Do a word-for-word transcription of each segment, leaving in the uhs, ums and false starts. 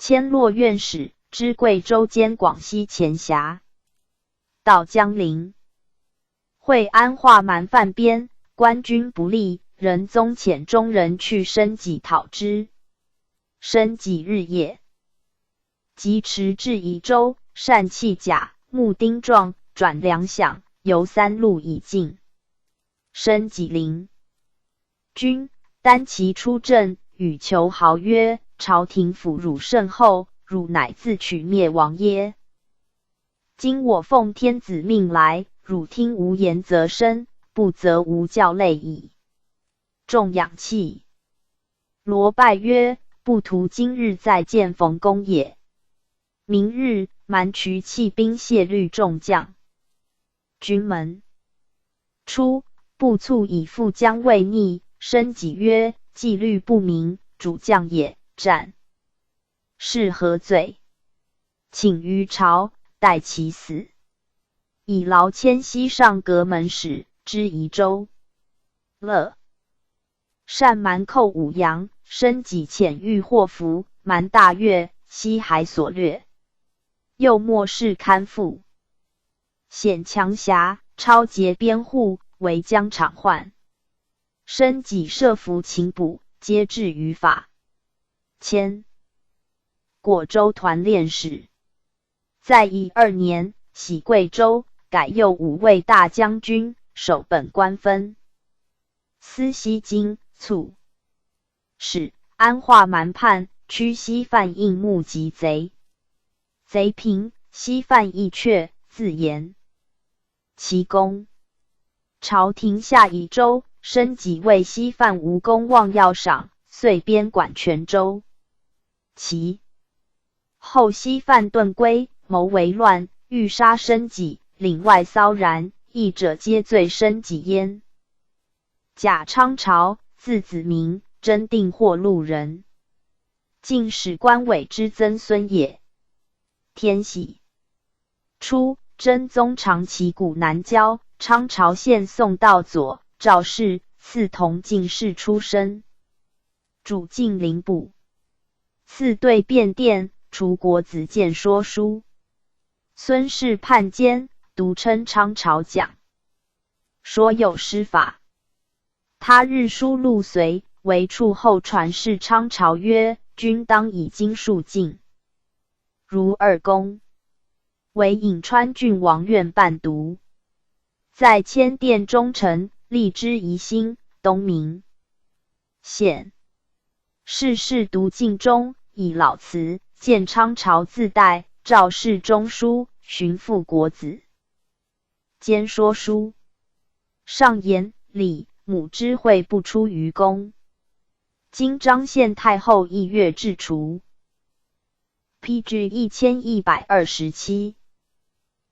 迁洛院使，知贵州兼广西钱峡。到江陵，会安化蛮叛边，官军不利，仁宗遣中人去申济讨之。申济日夜疾驰至宜州，善弃甲，募丁壮，转粮饷，由三路以进。申济领军单骑出阵，语求豪曰：“朝廷抚汝甚厚，汝乃自取灭亡耶？今我奉天子命来，汝听吾言则生，不则无教累矣。”众仰泣。罗拜曰：“不图今日再见冯公也。明日蛮渠弃兵谢律众将。”军门初，步卒以赴将未逆，申济曰：“纪律不明，主将也，斩。”是何罪？请于朝，待其死。以劳迁西上阁门使，知宜州。乐善蛮寇舞阳，申济遣御获服，蛮大越，西还所略。又末世堪复，险强狭，超截边户，围将场患。申济设伏擒捕，皆置于法。迁果州团练使。在义二年，徙贵州，改右武卫大将军，守本官分。司西京卒。使安化蛮叛，驱西犯应募集贼。贼平，西犯亦却，自言其功。朝廷下宜州，申济为西犯无功望要赏，遂边管泉州。其后西犯遁归，谋为乱，欲杀申济，领外骚然，议者皆罪申济焉。假昌朝，字子明，真定霍路人。进士官伟之曾孙也。天喜初，真宗长其谷南郊，昌朝献宋道佐赵氏，赐同进士出身。主进灵补，赐对便殿，除国子监说书。孙氏叛间，独称昌朝讲说有失法。他日书陆随，为处后传示昌朝曰：“君当以经述进，如尔公。”为颍川郡王院伴读，在迁殿中丞，立之宜兴，东垠县。世事读尽终，以老辞，见昌朝自代赵氏中书，寻复国子监说书。上言：“李母之惠不出于公。”今彰献太后亦曰至除。P G一千一百二十七。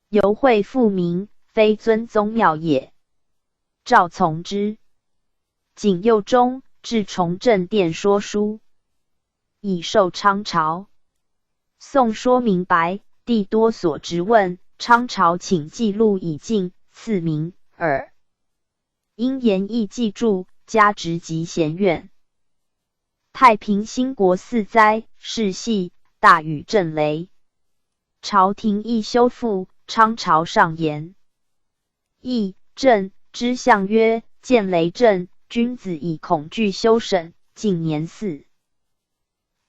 由惠复明，非尊宗庙也。赵从之。景佑中，至崇正殿说书，以授昌朝。宋说明白，帝多所执问，昌朝请记录以进，赐名耳。因言亦记注，加执及咸院。太平兴国四灾，世系大雨震雷。朝廷亦修复，昌朝上言。亦震之象曰：“见雷震，君子以恐惧修审，近年四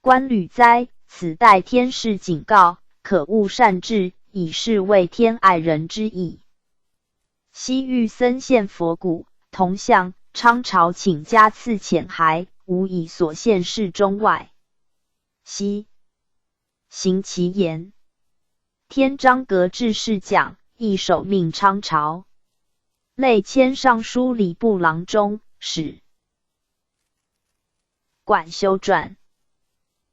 官履灾，此待天示警告，可恶善治，以示为天爱人之意。”西域僧献佛骨、铜像，昌朝请加赐浅海，无以所献示中外。西行其言。天章阁置侍讲，亦首命昌朝。类迁尚书礼部郎中，史 管修撰。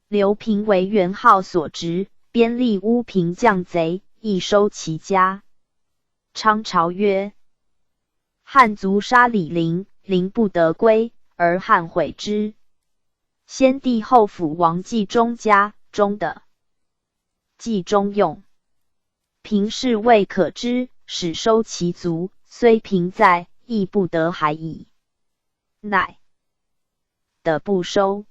刘平为元号所执，边吏乌平将贼，亦收其家。昌朝曰：“汉卒杀李陵，陵不得归，而汉毁之。先帝后辅王继中家，中的 继中用。平氏未可知，始收其族，虽平在，亦不得还矣。”乃得不收。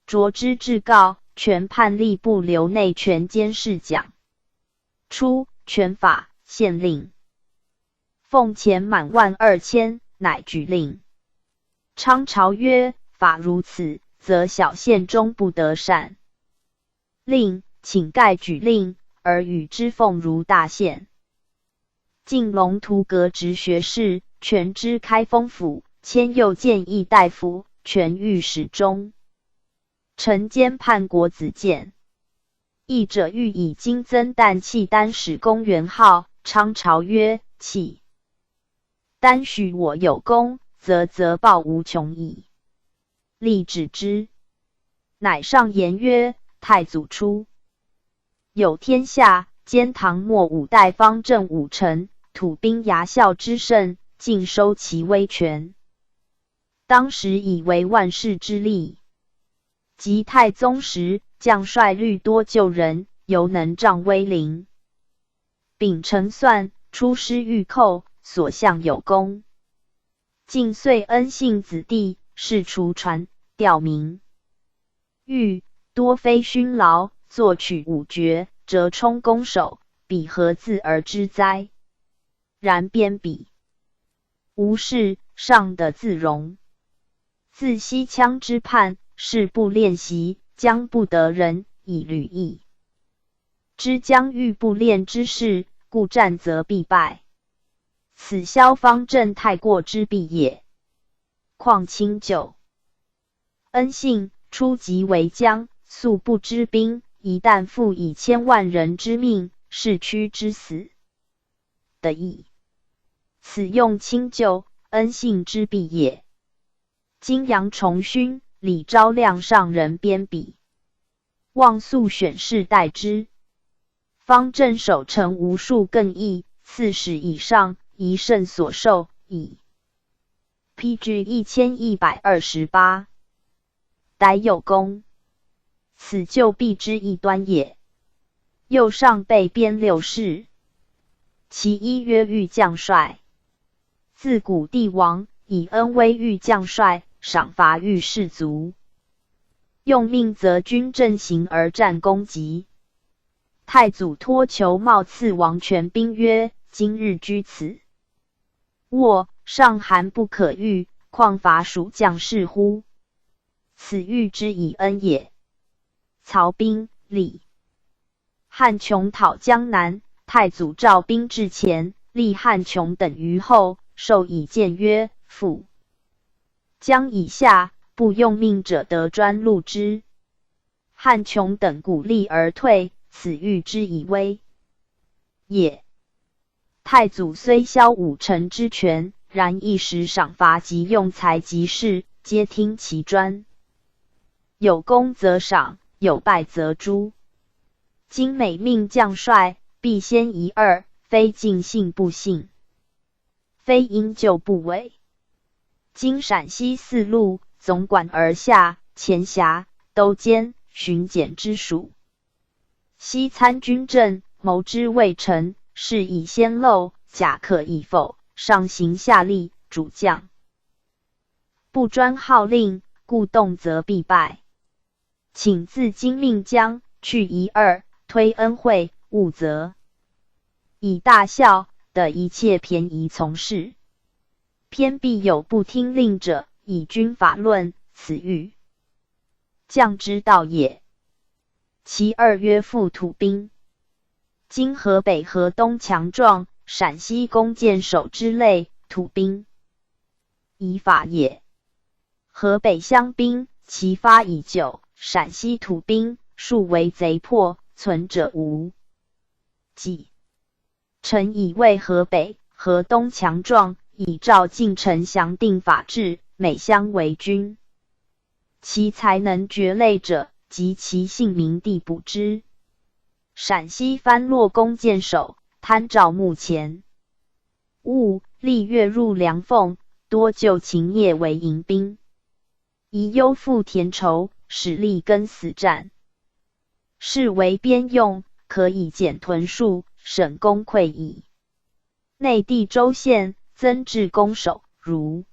卓之至告，权判吏部留内权监事讲。初，权法，县令。奉钱满万二千，乃举令。昌朝曰：法如此，则小县终不得善。令，请盖举令，而与之俸如大县。 晋龙图阁直学士，权知开封府，迁右谏议大夫，权御史中。陈坚判国子监。议者欲以金增旦契丹始公元号，昌朝曰：契丹许我有功，则则报无穷矣。 立止之。乃上言曰：太祖初，有天下，兼唐末五代方镇五城，土兵牙校之盛，尽收其威权。当时以为万世之利。及太宗时，将帅率多旧人，犹能仗威灵。 秉成算，出师御寇，所向有功。晋遂恩信子弟，世除传调名。御，多非勋劳，作取五绝，折冲攻守，彼何自而知哉？然边鄙，无事，上得自容。自西羌之叛，事不练习，将不得人以旅役。 知将欲不练之事，故战则必败。此萧方镇太过之弊也。况清旧。恩信初即为将，素不知兵，一旦复以千万人之命，是屈之死的矣。此用清旧，恩信之弊也。 今杨崇勋、李昭亮上人边鄙，望速选士代之。方镇守城无数更易，刺史以上，宜慎所受矣。P G一千一百二十八。 逮有功，此旧弊之一端也。又上备边六事，其一曰御将帅。自古帝王以恩威御将帅，赏罚御士卒。用命则军阵行而战功极。太祖托裘帽赐王权兵曰：今日居此， 沃，上寒不可御，况罚属将士乎？此欲之以恩也。曹兵，李。汉琼讨江南，太祖召兵至前，立汉琼等于后，授以剑曰：父。江以下，不用命者得专录之。汉琼等鼓励而退，此欲之以威也。 太祖虽削五城之权，然一时赏罚及用财及士，皆听其专。有功则赏，有败则诛。今每命将帅，必先疑二，非尽信不信，非因旧不违。今陕西四路，总管而下，前辖、都监、巡检之属。 悉参军政，谋之未成，是以先漏，甲可以否，上行下令，主将。不专号令，故动则必败。请自今命将，去疑二，推恩惠，务则以大孝，得一切便宜从事。偏必有不听令者，以军法论，此欲 将之道也。其二曰复土兵。今河北河东强壮，陕西弓箭手之类，土兵以法也。河北乡兵其发已久，陕西土兵数为贼迫，存者无几。 臣以为河北、河东强壮，以照进臣详定法制，每乡为军。其才能决类者，及其姓名地补之。陕西番落弓箭手，参照目前。务，历月入粮俸，多就勤业为营兵。 宜优富田畴，使力更死战。士为边用，可以减屯戍，省功溃矣。内地州县增置弓手，如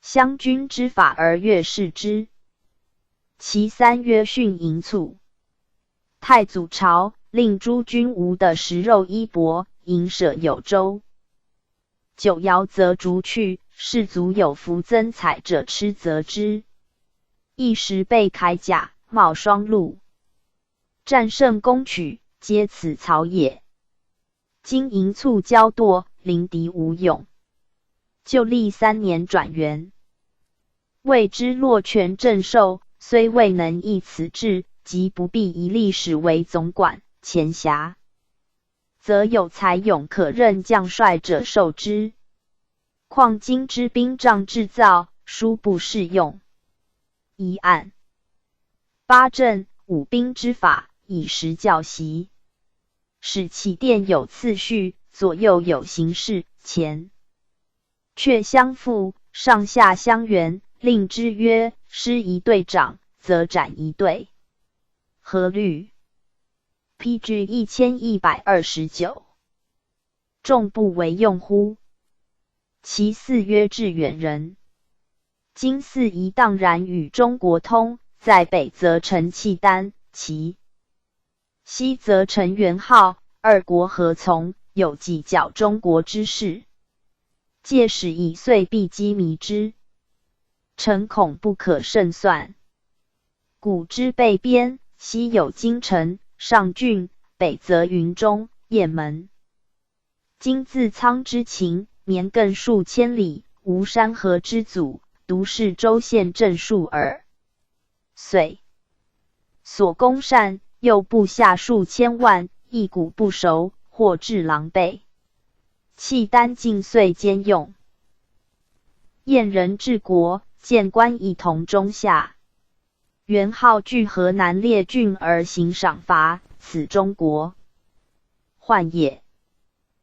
乡军之法而越视之。其三曰训营卒。太祖朝，令诸军无的食肉衣帛，营舍有周。九瑶卒去，士卒有服增采者吃则之。一时备铠甲，冒霜露。战胜攻取，皆此曹也。今营卒交惰，临敌无勇。旧历三年转元。未知若权镇守，虽未能一此志，即不必一历史为总管、前辖，则有才勇可任将帅者受之。况今之兵仗制造，殊不适用。疑案。八镇五兵之法，以时教习，使起殿有次序，左右有形势，前 却相附，上下相援，令之曰：师一队长，则斩一队。何虑？P G一千一百二十九。众不为用乎？其四曰致远人。今四夷荡然与中国通，在北则成契丹、齐， 西则成元号，二国合从，有计剿中国之势。借使以遂必击糜之，诚恐不可胜算。古之备边，西有京城、上郡，北则云中、雁门。 今自仓之秦，绵亘数千里，无山河之阻，独是州县镇戍耳。遂所攻善，又部下数千万，一股不熟，或致狼狈。契丹尽遂兼用。燕人治国，见官一统中下。 元号据河南列郡而行赏罚，此中国患也。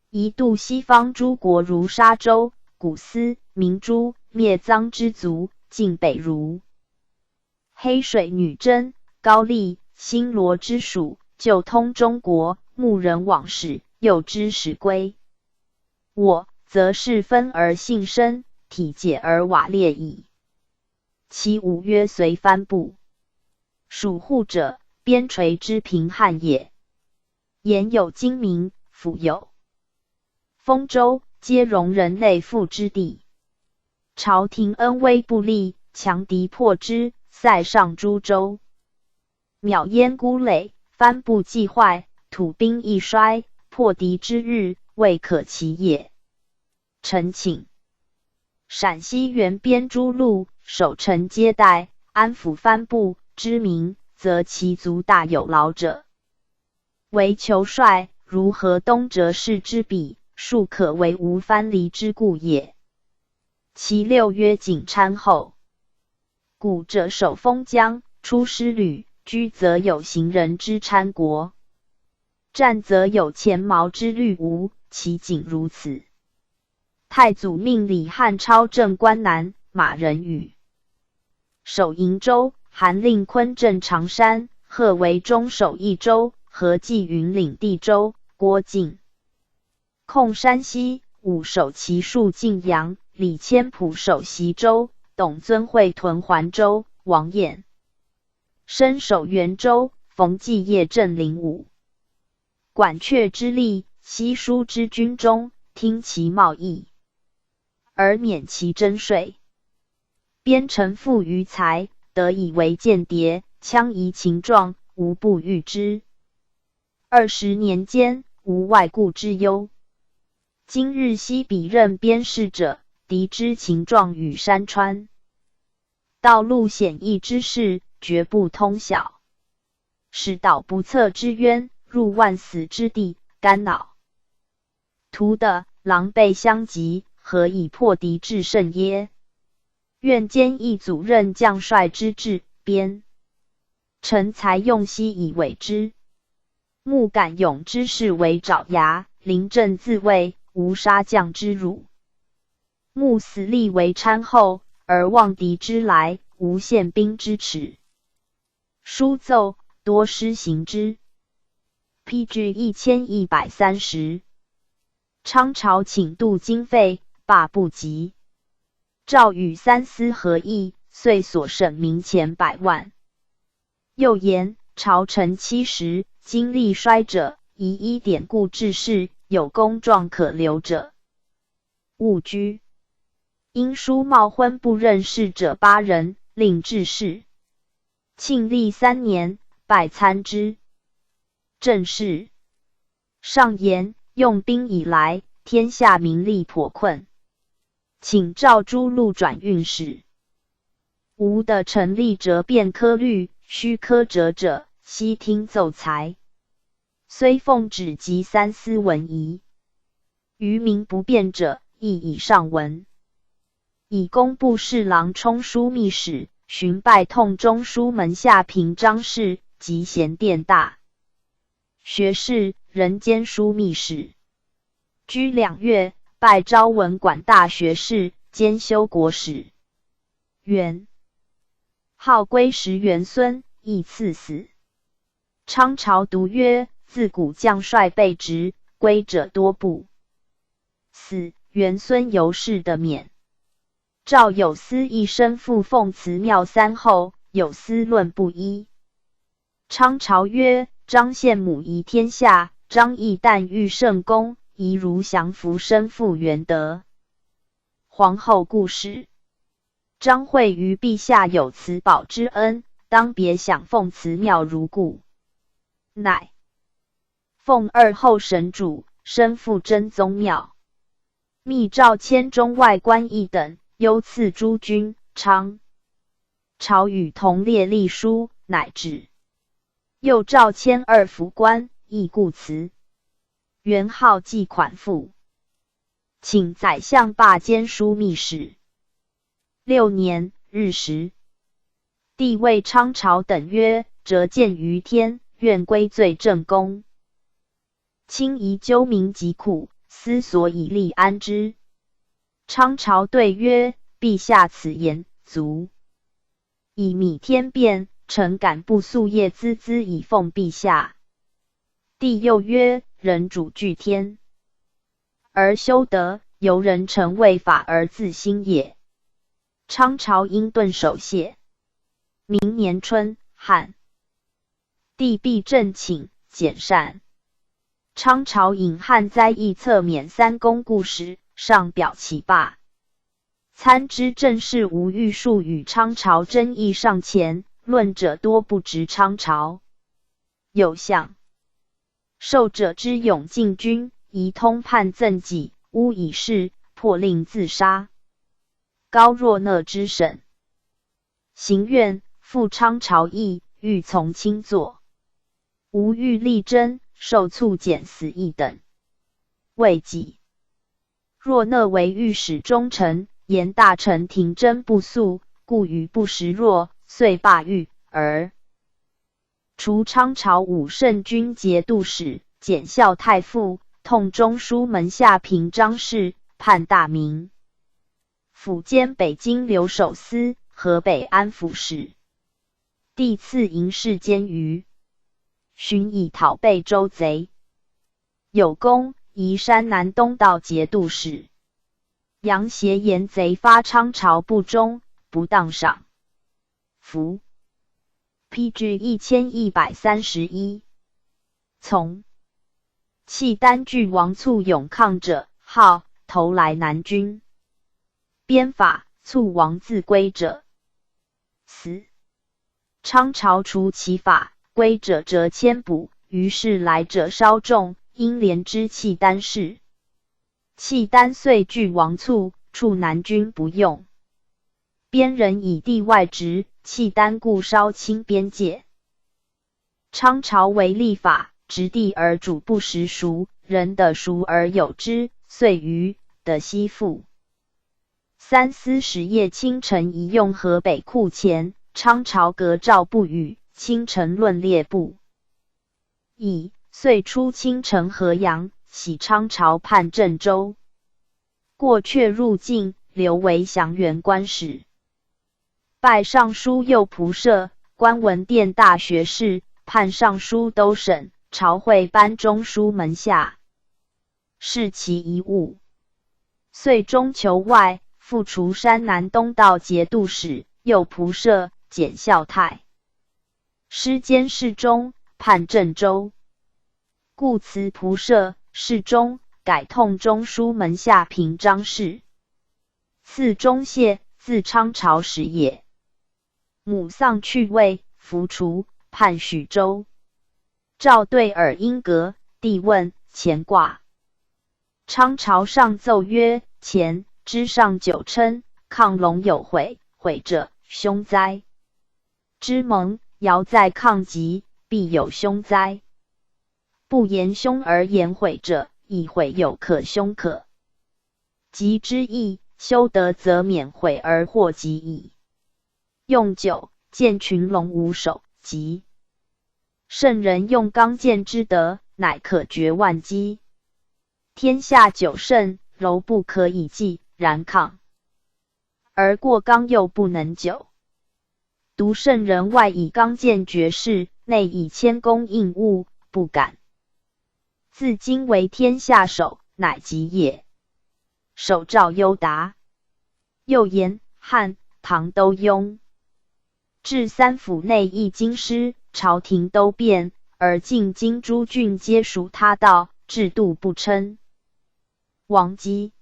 一度西方诸国如沙洲、古丝、明珠，灭藏之族，尽北如黑水女真、高丽、新罗之属，就通中国，牧人往始，又知使归。我则是分而信深，体解而瓦裂矣。 其五曰随藩部。属户者，边陲之贫汉也。言有今民，府有丰州，皆容人类富之地。朝廷恩威不利，强敌迫之，塞上诸州。 渺焉孤垒，藩部既坏，土兵亦衰，破敌之日，未可期也。陈请。陕西原边诸路，守城接待，安抚藩部，知民则其族大有老者。惟求帅，如河东折士之比，庶可为无藩篱之固也。其六曰景昌后。 古者守封疆，出师旅，居则有行人之昌国，战则有前茅之虑吴，其景如此。太祖命李汉操镇关南、马仁宇，守瀛州，韩令坤镇常山，贺惟忠守益州，何继云领地州，郭靖 控山西，武守其数晋阳，李谦普守习州，董遵会屯环州，王晏深守袁州，冯继业镇灵武，管阙之吏，悉疏之军中，听其贸易，而免其征税。边臣富于财，得以为间谍，羌夷秦状，无不遇之。 二十年间，无外顾之忧。今日悉彼任边事者，敌之秦状与山川，道路险易之事，绝不通晓。使导不测之渊，入万死之地，肝脑涂得狼狈相及，何以破敌制胜耶？愿兼一祖任将帅之志，边臣才用悉以委之。 木敢勇之士为爪牙，临阵自卫，无杀将之辱。木死力为昌后，而望敌之来，无陷兵之耻。书奏，多施行之。P G一千一百三十。昌朝请度经费，罢不及。赵与三司合议，遂所省民钱百万。又言，朝臣妻时经历衰者，宜依典故志士，有功状可留者，勿拘。因叔冒婚不任事者八人，令志士。庆历三年，拜参知。 正是。上言，用兵以来，天下民力颇困，请召诸路转运使。无得陈例则便科律，须科折者，悉听奏裁。虽奉旨及三司文仪，于民不便者，亦以上闻。以工部侍郎充书密史，寻拜痛中书门下平章事及贤殿大 学士、人兼书密史。居两月，拜昭文馆大学士兼修国史。元号归时元孙，亦赐死。昌朝独曰，自古将帅被执，归者多不死，元孙尤是得免。赵有司一生父奉慈庙三后，有司论不一。 昌朝曰：张献母仪天下，张仪旦育圣功，仪如降服生父元德。皇后顾氏。张惠于陛下有慈宝之恩，当别享奉慈庙如故。乃奉二后神主，升复真宗庙。密诏迁中外官役等，优赐诸军。昌朝与同列立书，乃至。又诏迁二府官，亦故辞。元号即款附，请宰相罢兼书密史。六年，日食。帝谓昌朝等曰：折见于天，愿归罪正宫。卿宜究民疾苦，思所以立安之。昌朝对曰：陛下此言足矣。米天变，臣敢不夙夜孜孜以奉陛下？帝又曰：人主惧天而修德，由人臣畏法而自兴也。昌朝因顿守谢。明年春，旱。帝必正请，减善。昌朝引旱灾异册免三公故事，上表其罢。参知政事吴玉树与昌朝争议上前，论者多不值昌朝。有相受者之勇进军，疑通叛赠己，污以示破，令自杀。高若轲之审。行院，复昌朝议，欲从卿作。吴玉力争，受促减死役等。未几，若轲为御史中丞，言大臣廷争不肃，故与不食若，遂罢御。而除昌朝武圣军节度使、检校太傅、痛中书门下平章事、判大名。府兼北京留守司、河北安抚使。帝赐营侍监于巡以讨贝州贼。有功，移山南东道节度使。杨协言贼发昌朝不忠，不当赏。 服。P G一千一百三十一。从契丹郡王促勇抗者，号投来南军。边法促王自归者，死。昌朝除其法，归者折千捕，于是来者稍众，因怜之契丹事。契丹遂拒王促，处南军不用。 边人以地外职，契丹故稍清边界。昌朝为立法，执地而主不实属，人得熟而有之，遂于得西复。三司使叶卿陈仪用河北库钱，昌朝隔诏不与，卿陈论列不已，遂出卿陈河阳，徙昌朝判郑州。 过阙入境，留为祥元官使。拜尚书右仆射，观文殿大学士，判尚书都审，朝会班中书门下，侍其遗物。岁中求外，复除山南东道节度使、右仆射、检校太师兼侍中，判镇州。故辞仆射侍中，改通中书门下平章事。赐中谢，自昌朝始也。母丧去未，服除，判许州。赵对尔因阁，帝问，乾卦。昌朝上奏曰：乾，之上九称，亢龙有悔，悔者，凶哉。 之盟，摇哉亢吉，必有凶哉。不言凶而言悔者，亦悔有可凶可吉之意，修德则免悔而获吉矣。用九，见群龙无首，吉。圣人用刚健之德，乃可决万机。天下九圣，柔不可以济，然亢 而过刚又不能久。独圣人外以刚健绝世，内以谦恭应物，不敢。自今为天下首，乃吉也。首赵幽达。又言汉、唐都庸。至三辅内亦京师，朝廷都变，而今京诸郡皆属他道，制度不称。王基。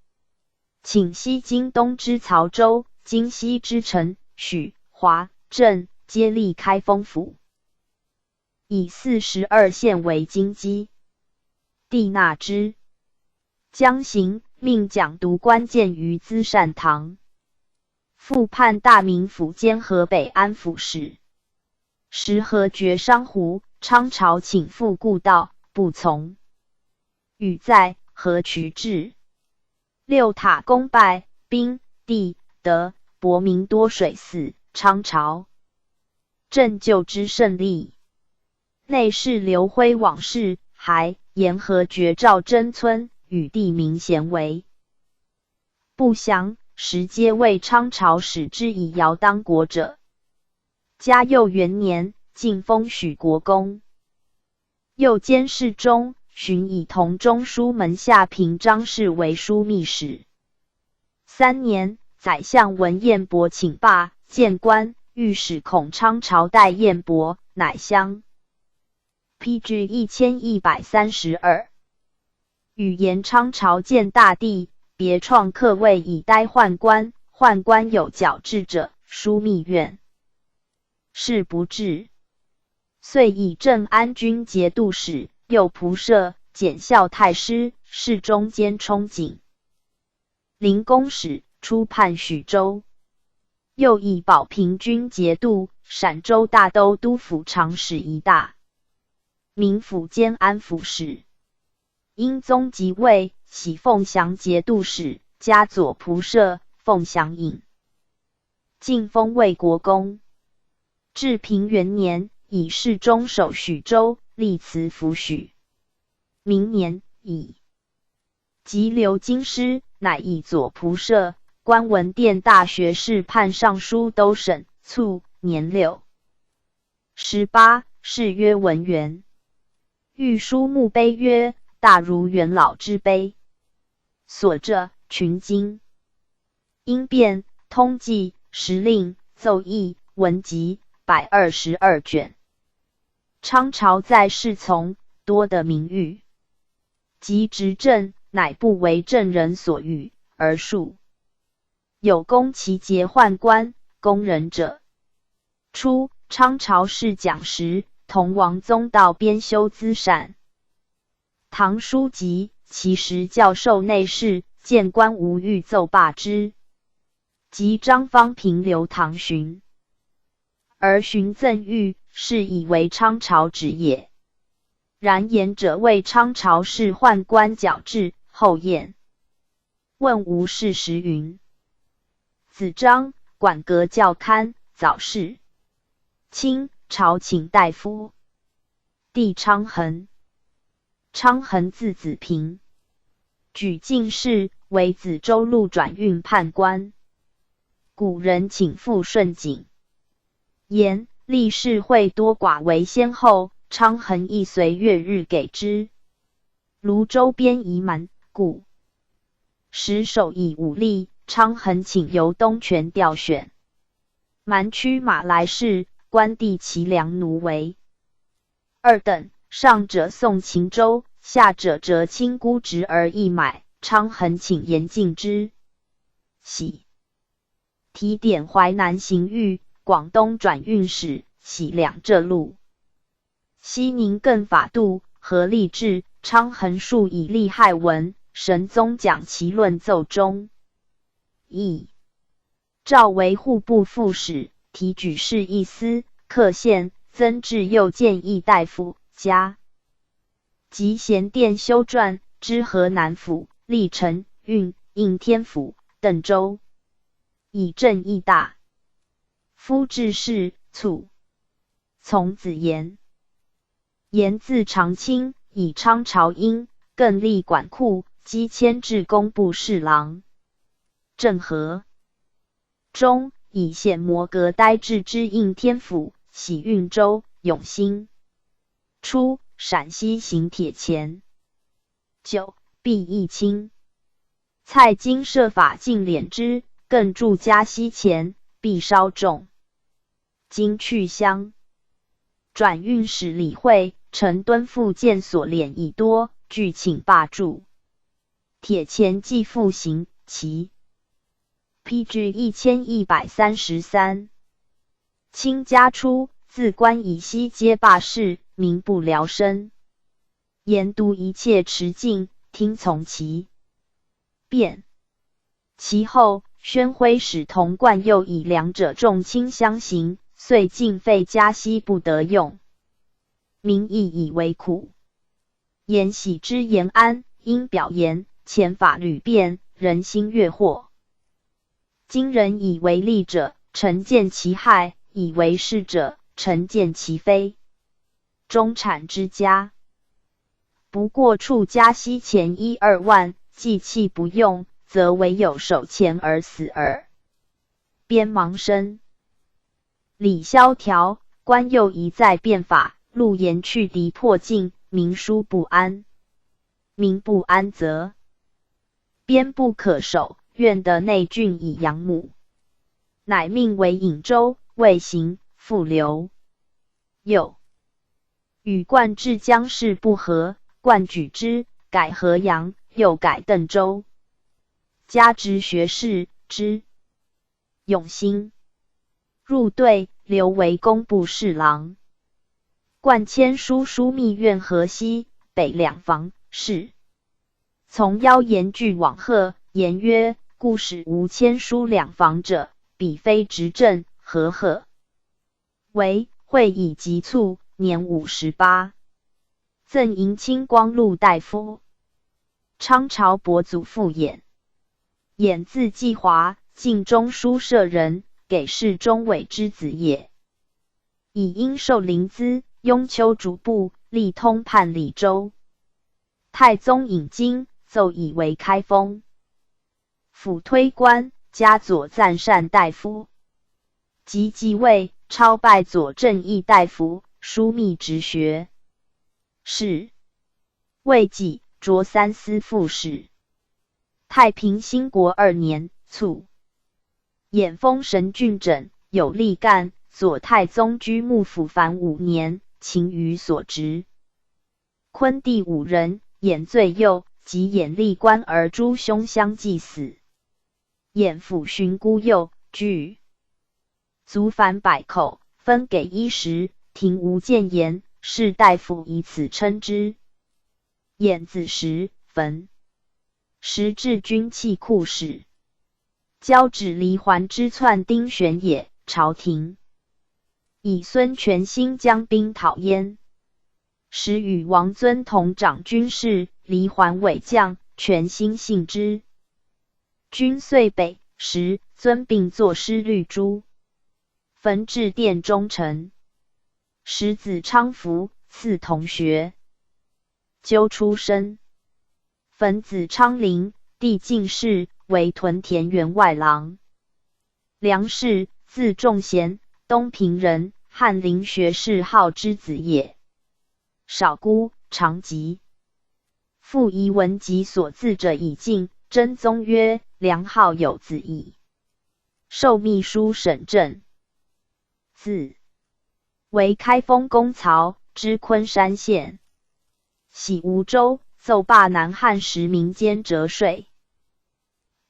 请西京东之曹州，今西之陈、许、华、镇，皆立开封府，以四十二县为京基。帝纳之。将行，命蒋读关建于资善堂。复判大名府监河北安抚使。时河决商胡，昌朝请复故道，不从。语在，河渠至。 六塔功败，兵、地、德、薄民多水死，昌朝。镇旧之胜利。内侍刘徽往事，还沿河绝赵真村，与地名咸为。不详，时皆谓昌朝始之以尧当国者。嘉佑元年，晋封许国公。 右监侍中，寻以同中书门下平章事为枢密使。三年，宰相闻晏伯请罢，谏官，御史孔昌朝代晏伯，乃相。P G一千一百三十二。语言昌朝建大帝，别创客位以待宦官，宦官有矫治者，枢密院。 事不至。遂以镇安军节度使，右仆射，检校太师，侍中兼充景。临公使，初判许州。又以保平军节度、陕州大都督抚长史仪大。 名府兼安抚使。英宗即位，徙凤翔节度使，加左仆射凤翔尹。晋封魏国公。至平元年，以侍中守许州，立祠抚许。明年，以 即留京师，乃以左仆射、观文殿大学士判尚书都审，卒，年六。十八，谥曰文元。御书墓碑曰：大如元老之碑。所著：群经。因变、通纪、时令、奏议、文集，百二十二卷。昌朝在世从，多得名誉。 及执政，乃不为政人所与，而数。有功其节宦官、公人者。初，昌朝是蒋时，同王宗道编修资善。唐书籍，其时教授内侍，谏官无欲奏罢之。及张方平刘唐寻。 而寻赠御，是以为昌朝止也。然言者谓昌朝是宦官矫治，后晏。问无事实云。子张，管阁校勘，早逝。清朝请大夫。弟昌衡。昌衡字子平。 举进士，为梓州路转运判官。古人请复顺景。言历世会多寡为先后，昌衡亦随月日给之。泸州边夷蛮，故时首以武力，昌衡请由东泉调选。蛮驱马来势，关帝其梁奴为二等，上者宋秦州，下者折亲姑侄儿一买，昌衡请言进之。喜。提点淮南刑狱，广东转运使喜两浙路。西宁更法度，何立志、昌衡数以厉害文，神宗讲其论奏中。义。赵为户部副使，提举事一司，克县，增置右建议大夫，加。及咸店修撰，知河南府、历城、运、应天府、邓州，以镇议大。夫志士促从子言。言自长清，以昌朝殷，更立管库，积迁至工部侍郎。政和中，以显摩阁呆置之应天府，徙运州、永兴。初，陕西行铁钱。九，避疫清。蔡京设法禁敛之，更筑嘉西钱，避稍众。今去乡。转运使李惠、陈敦复见所敛已多，俱请罢住。铁钱既复行，其 P G 一千一百三十三。清嘉初，自关以西皆罢市，民不聊生。严独一切持境，听从其变。其后，宣徽使童贯又以粮者众轻相行，遂尽废嘉西不得用。民亦以为苦。延禧之延安，因表言，遣法屡变，人心越惑。今人以为利者，诚见其害；以为势者，诚见其非。中产之家，不过处嘉西钱一二万，既弃不用，则唯有守钱而死耳。边芒生。李萧条，关又一再变法，陆延去敌破境，民殊不安。民不安则边不可守，愿得内郡以养母。乃命为颍州，未行，复留。又与贯治江事不和，贯举之，改河阳，又改邓州。加职学士之。永兴。入对，留为工部侍郎。贯迁书枢密院河西、北两房事。从妖言俱往贺，言曰：故使无迁书两房者，彼非执政，何贺？为会以急促，年五十八。赠迎清光禄大夫。昌朝伯祖父偃。偃字季华，晋中书舍人，给事中伪之子也。以因授临淄、雍丘主簿，历通判礼州。太宗引京，奏以为开封。府推官，加左赞善大夫。及即位，超拜左正议大夫，枢密直学。是。未几，着三司副使。太平兴国二年，卒。偃封神郡尹，有吏干，左太宗居幕府凡五年，勤于所职。昆第五任，偃最幼，即偃历官而诸兄相继死。偃抚寻孤幼，居。族凡百口，分给衣食，廷无建言，士大夫以此称之。偃子时，坟。时至军器库使。交趾黎环之窜丁旋也，朝廷。以孙权兴将兵讨燕。时与王尊同掌军事，黎环伪将，权兴信之。军遂北，时尊并作师绿珠。焚至殿中丞。时子昌服，赐同学。究出身。焚子昌陵，帝进士，为屯田员外郎。梁氏，字仲贤，东平人，翰林学士号之子也。少孤，长疾。父遗文集所赐者已尽，真宗曰：梁号有子矣。授秘书省政。字为开封公曹，知昆山县。徙吴州，奏罢南汉时民间折税。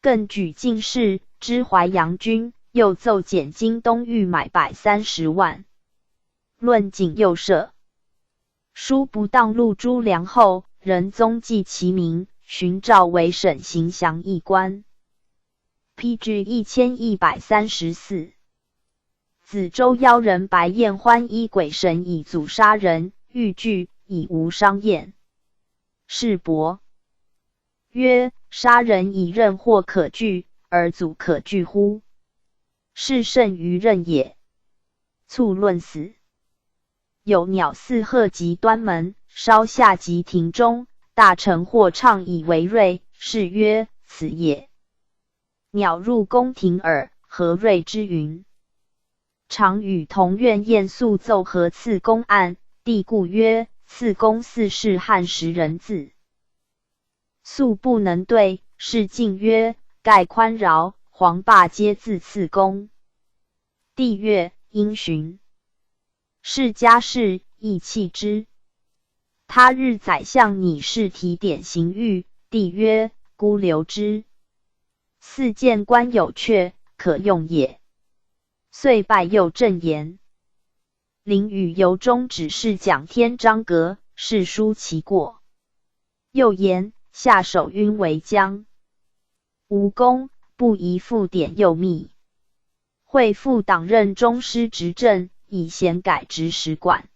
更举进士，知淮阳均，又奏减京东域买百三十万。论景右射。书不当入朱梁后，仁宗记其名，寻召为省行详议官。P G一千一百三十四。 梓州妖人白焰欢依鬼神以阻杀人，欲拒，以无商验。释伯曰：杀人以任祸可拒，而阻可拒乎？是甚于任也。促论死。有鸟似鹤及端门，烧下及庭中，大臣或怅以为瑞，是曰：此也。 鸟入宫庭耳，何瑞之云？常与同院晏肃奏何赐公案，帝固曰：赐公似是汉时人字。肃不能对，是进曰：盖宽饶，黄霸皆字赐公。帝曰：因循。 是家事，亦弃之。他日宰相拟试题典刑狱，帝曰：孤留之。似见官有阙，可用也。遂拜又正言。林语由衷指示讲天章阁，是书其过。又言：下手晕为将。无功，不宜复典又密。 会复党任中书执政，以贤改执使馆，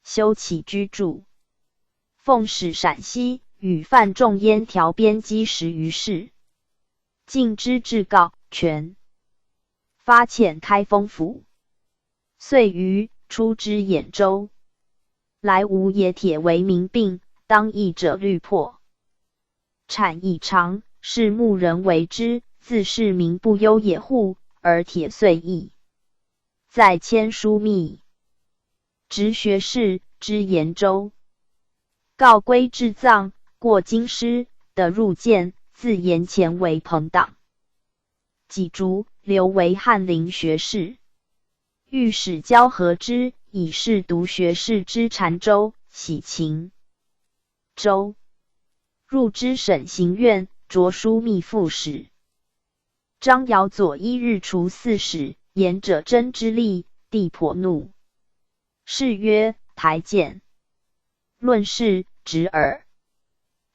修起居注。奉使陕西，与范仲淹调边积十余事。进知至告权，发遣开封府。遂于初知兖州。莱芜野铁为民病，当役者虑破。 产以长，是牧人为之，自是民不忧也乎，而铁遂易。在迁书密。执学士，知延州。告归至葬，过京师，得入见，自延前为朋党。己卒，留为翰林学士。御史焦和之以侍读学士之澶州、喜秦。 州。入知省行院，着书密副使。张姚左一日除四使，言者真之力，帝颇怒。是曰：台谏。论事，直耳。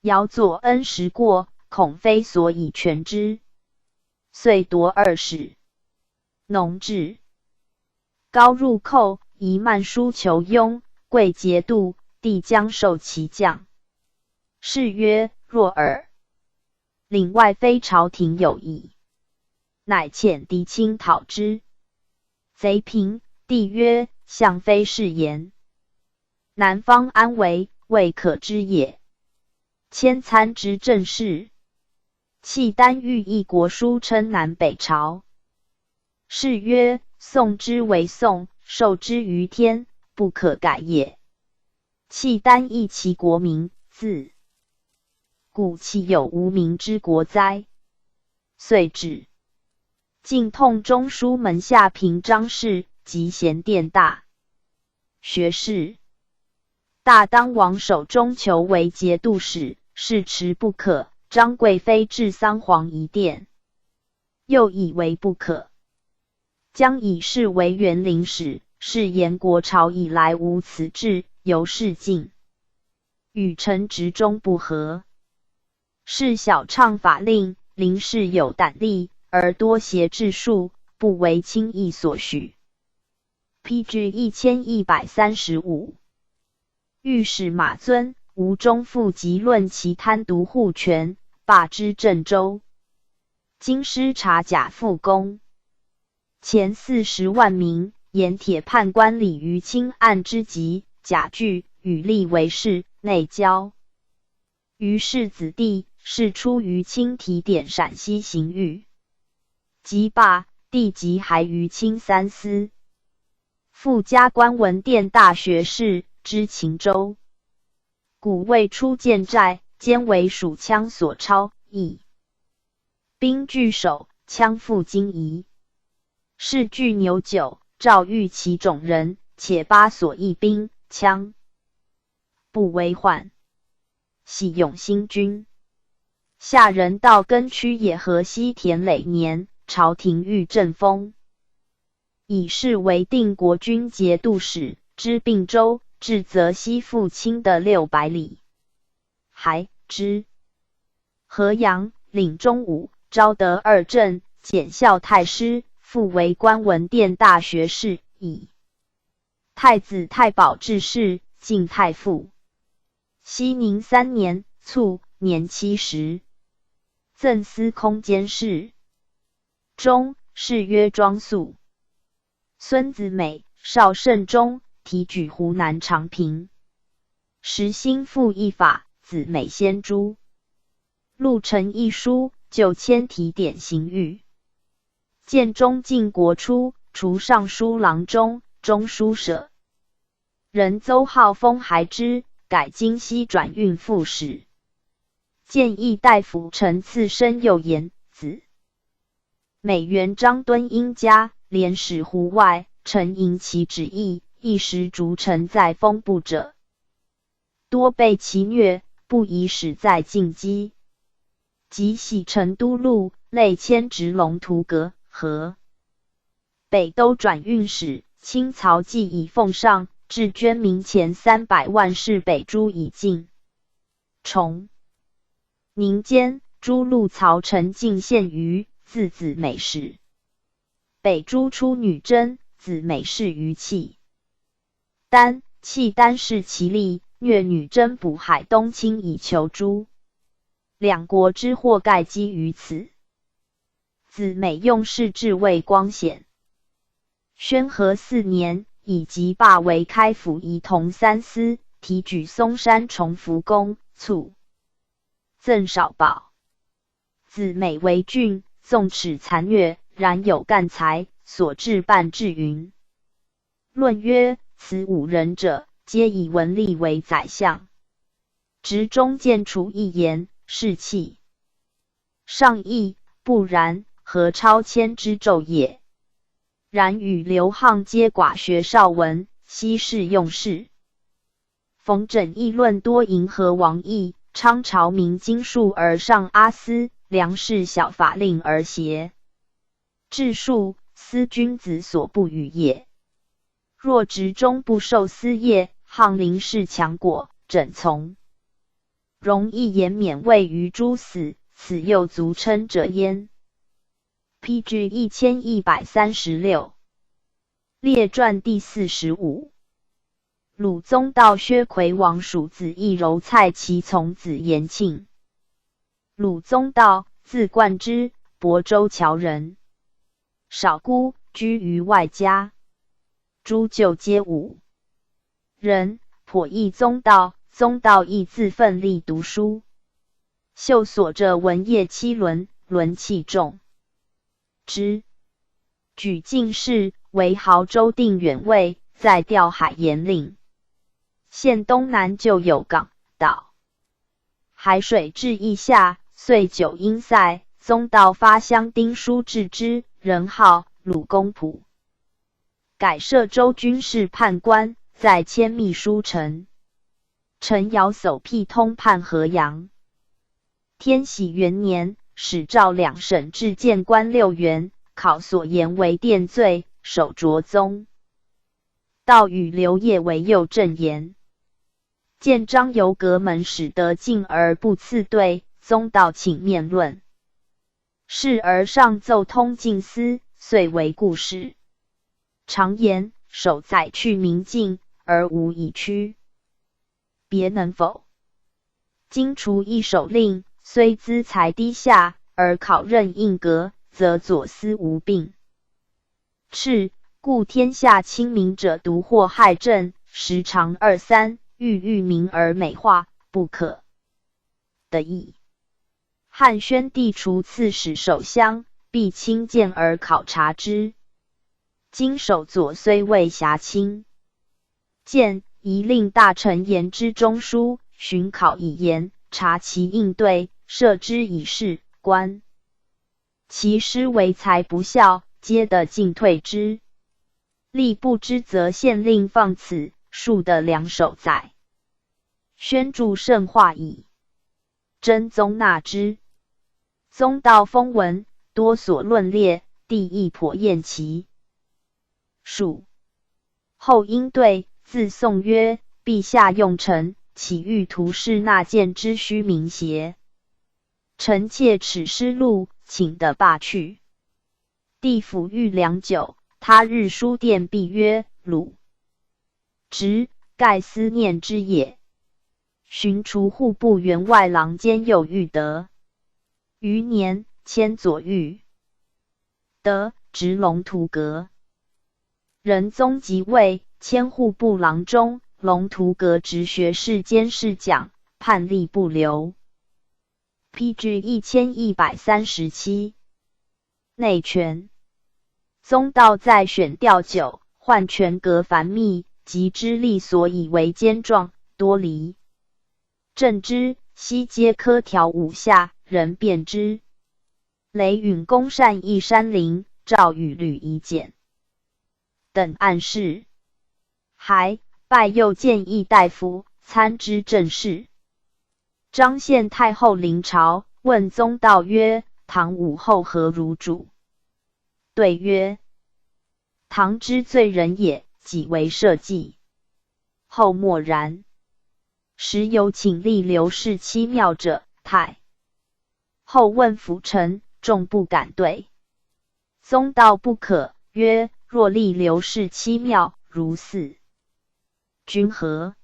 姚左恩时过，恐非所以全之。遂夺二使。农至。 高入寇，以慢书求雍，贵节度，帝将授其将。是曰：若尔。领外非朝廷有矣。乃遣嫡卿讨之。贼平，帝曰：相非是言。南方安危，未可知也。迁参知政事。契丹御一国书称南北朝。 是曰：宋之为宋，授之于天，不可改也。契丹亦其国名，自古岂有无名之国哉？遂止。晋痛中书门下平张氏，及咸殿大学士。大当王守中求为节度使，是迟不可。张贵妃至桑黄仪殿， 又以为不可。将以是为园林使，是言国朝以来无此制，由是进。与臣职中不合。是小倡法令，临事有胆力，而多协制数，不为轻易所许。P G一千一百三十五。 御史马遵、吴中父及论其贪渎户权，罢知政州。京师察甲复供。前四十万名盐铁判官李于卿案之急，甲拒，与立为市，内交。于氏子弟，是出于卿提点陕西刑狱。即罢，帝即还于卿三司。 复加官文殿大学士，知秦州。古未出建寨，兼为属羌所操，役。兵拒守，羌复京移。是拒牛酒，赵遇其种人，且八所役兵、枪，不为患，喜用兴军。下人到根曲野河西田累年，朝廷谕郑丰，以示为定国军节度使，知并州，至泽西富清的六百里。还知河阳、领中武、昭德二镇，检校太师，复为观文殿大学士矣。太子太保致仕，晋太傅。熙宁三年卒，年七十。赠司空监事。终，谥曰庄宿。孙子闵，号慎终，提举湖南长平。时兴赋役法，子闵先诛。陆成一书，旧迁题典刑狱。建中靖国初，除尚书郎中、中书舍。人邹浩封还知，改京西转运副使。建议大夫陈次申右言子闵原张敦英家，连使户外，陈迎其旨意，一时逐陈在封部者，多被其虐，不宜使在进击。即徙陈都路，累迁直隶、潼关、河北都转运使，清曹济以奉上，至捐民钱三百万，示北诸以进。崇宁间，诸路曹陈进献余，赐子闵使。北诸出女真，子闵侍于契丹，契丹恃其力，虐女真，补海东侵以求诸。两国之祸盖积于此。子闵用事至未光显。宣和四年，以及罢为开府仪同三司，提举嵩山崇福宫，卒。赠少保。子闵为俊，纵使残虐，然有干才，所至半至云。论曰：此五人者，皆以文吏为宰相，执中见除一言，是气。 上意，不然，何超迁之奏也。然与刘沆皆寡学少文，悉是用事。冯拯议论多迎合王意，倡朝明经术而上阿司，梁氏小法令而邪治术，斯君子所不与也。若执中不受司业，沆临事强国，拯从。容易言免位于诸死，此又足称者焉。P G一千一百三十六。列传第四十五。鲁宗道薛夔王属子义柔蔡其从子延庆。鲁宗道，字冠之，亳州谯人。少孤，居于外家。诸舅皆武人，颇益宗道，宗道亦自奋力读书。秀所着文业七伦，伦器重之，举进士，为亳州定远尉，再调海盐令。县东南就有港、岛、海水至义夏，岁九殷塞，宗道发乡丁书致之，人号鲁公仆。改设州军事判官，再迁秘书丞。陈瑶首辟通判河阳。天禧元年，始召两省制谏官六员，考所言为殿罪，首着宗道与刘烨为右正言。见张由隔门使得进而不赐对，宗道请面论。 侍而上奏通进司，遂为故事。常言，守宰去明镜，而无以屈。别能否？今除一守令，虽资财低下，而考任应格，则左思无病。 敕，故天下亲民者独祸害政，时常二三，欲欲名而美化，不可。的意。汉宣帝除刺史守乡，必亲见而考察之。今守左虽未遐亲，见宜令大臣言之中书，巡考以言，察其应对，赦之以示官。 其师为才不肖，皆得进退之。吏部知责县令放此数的粮首载。宣注甚化矣。真宗纳之。宗道封文多所论列，帝亦颇厌其数。后因对自宋曰：陛下用臣，岂欲图示纳谏之虚名邪？臣妾尺诗录，请得罢去。帝抚谕良久，他日书电毕曰：鲁直，盖思念之也。寻除户部员外郎兼右御德。余年迁左御德，执龙图阁。仁宗即位，迁户部郎中、龙图阁直学士兼侍讲，判吏部留。P G一千一百三十七。内权。宗道再选调酒，换权阁繁密，及之力所以为兼状，多离政之，悉皆科条五下，人辨之。雷允恭善议山陵，赵与吕夷简等案事。还拜右谏议大夫，参知政事。张献太后临朝，问宗道曰：唐武后何如主？对曰：唐之罪人也，几为社稷？后默然。时有请吏刘氏七庙者，太后问辅臣，众不敢对。宗道不可，曰：若吏刘氏七庙，如祀君何？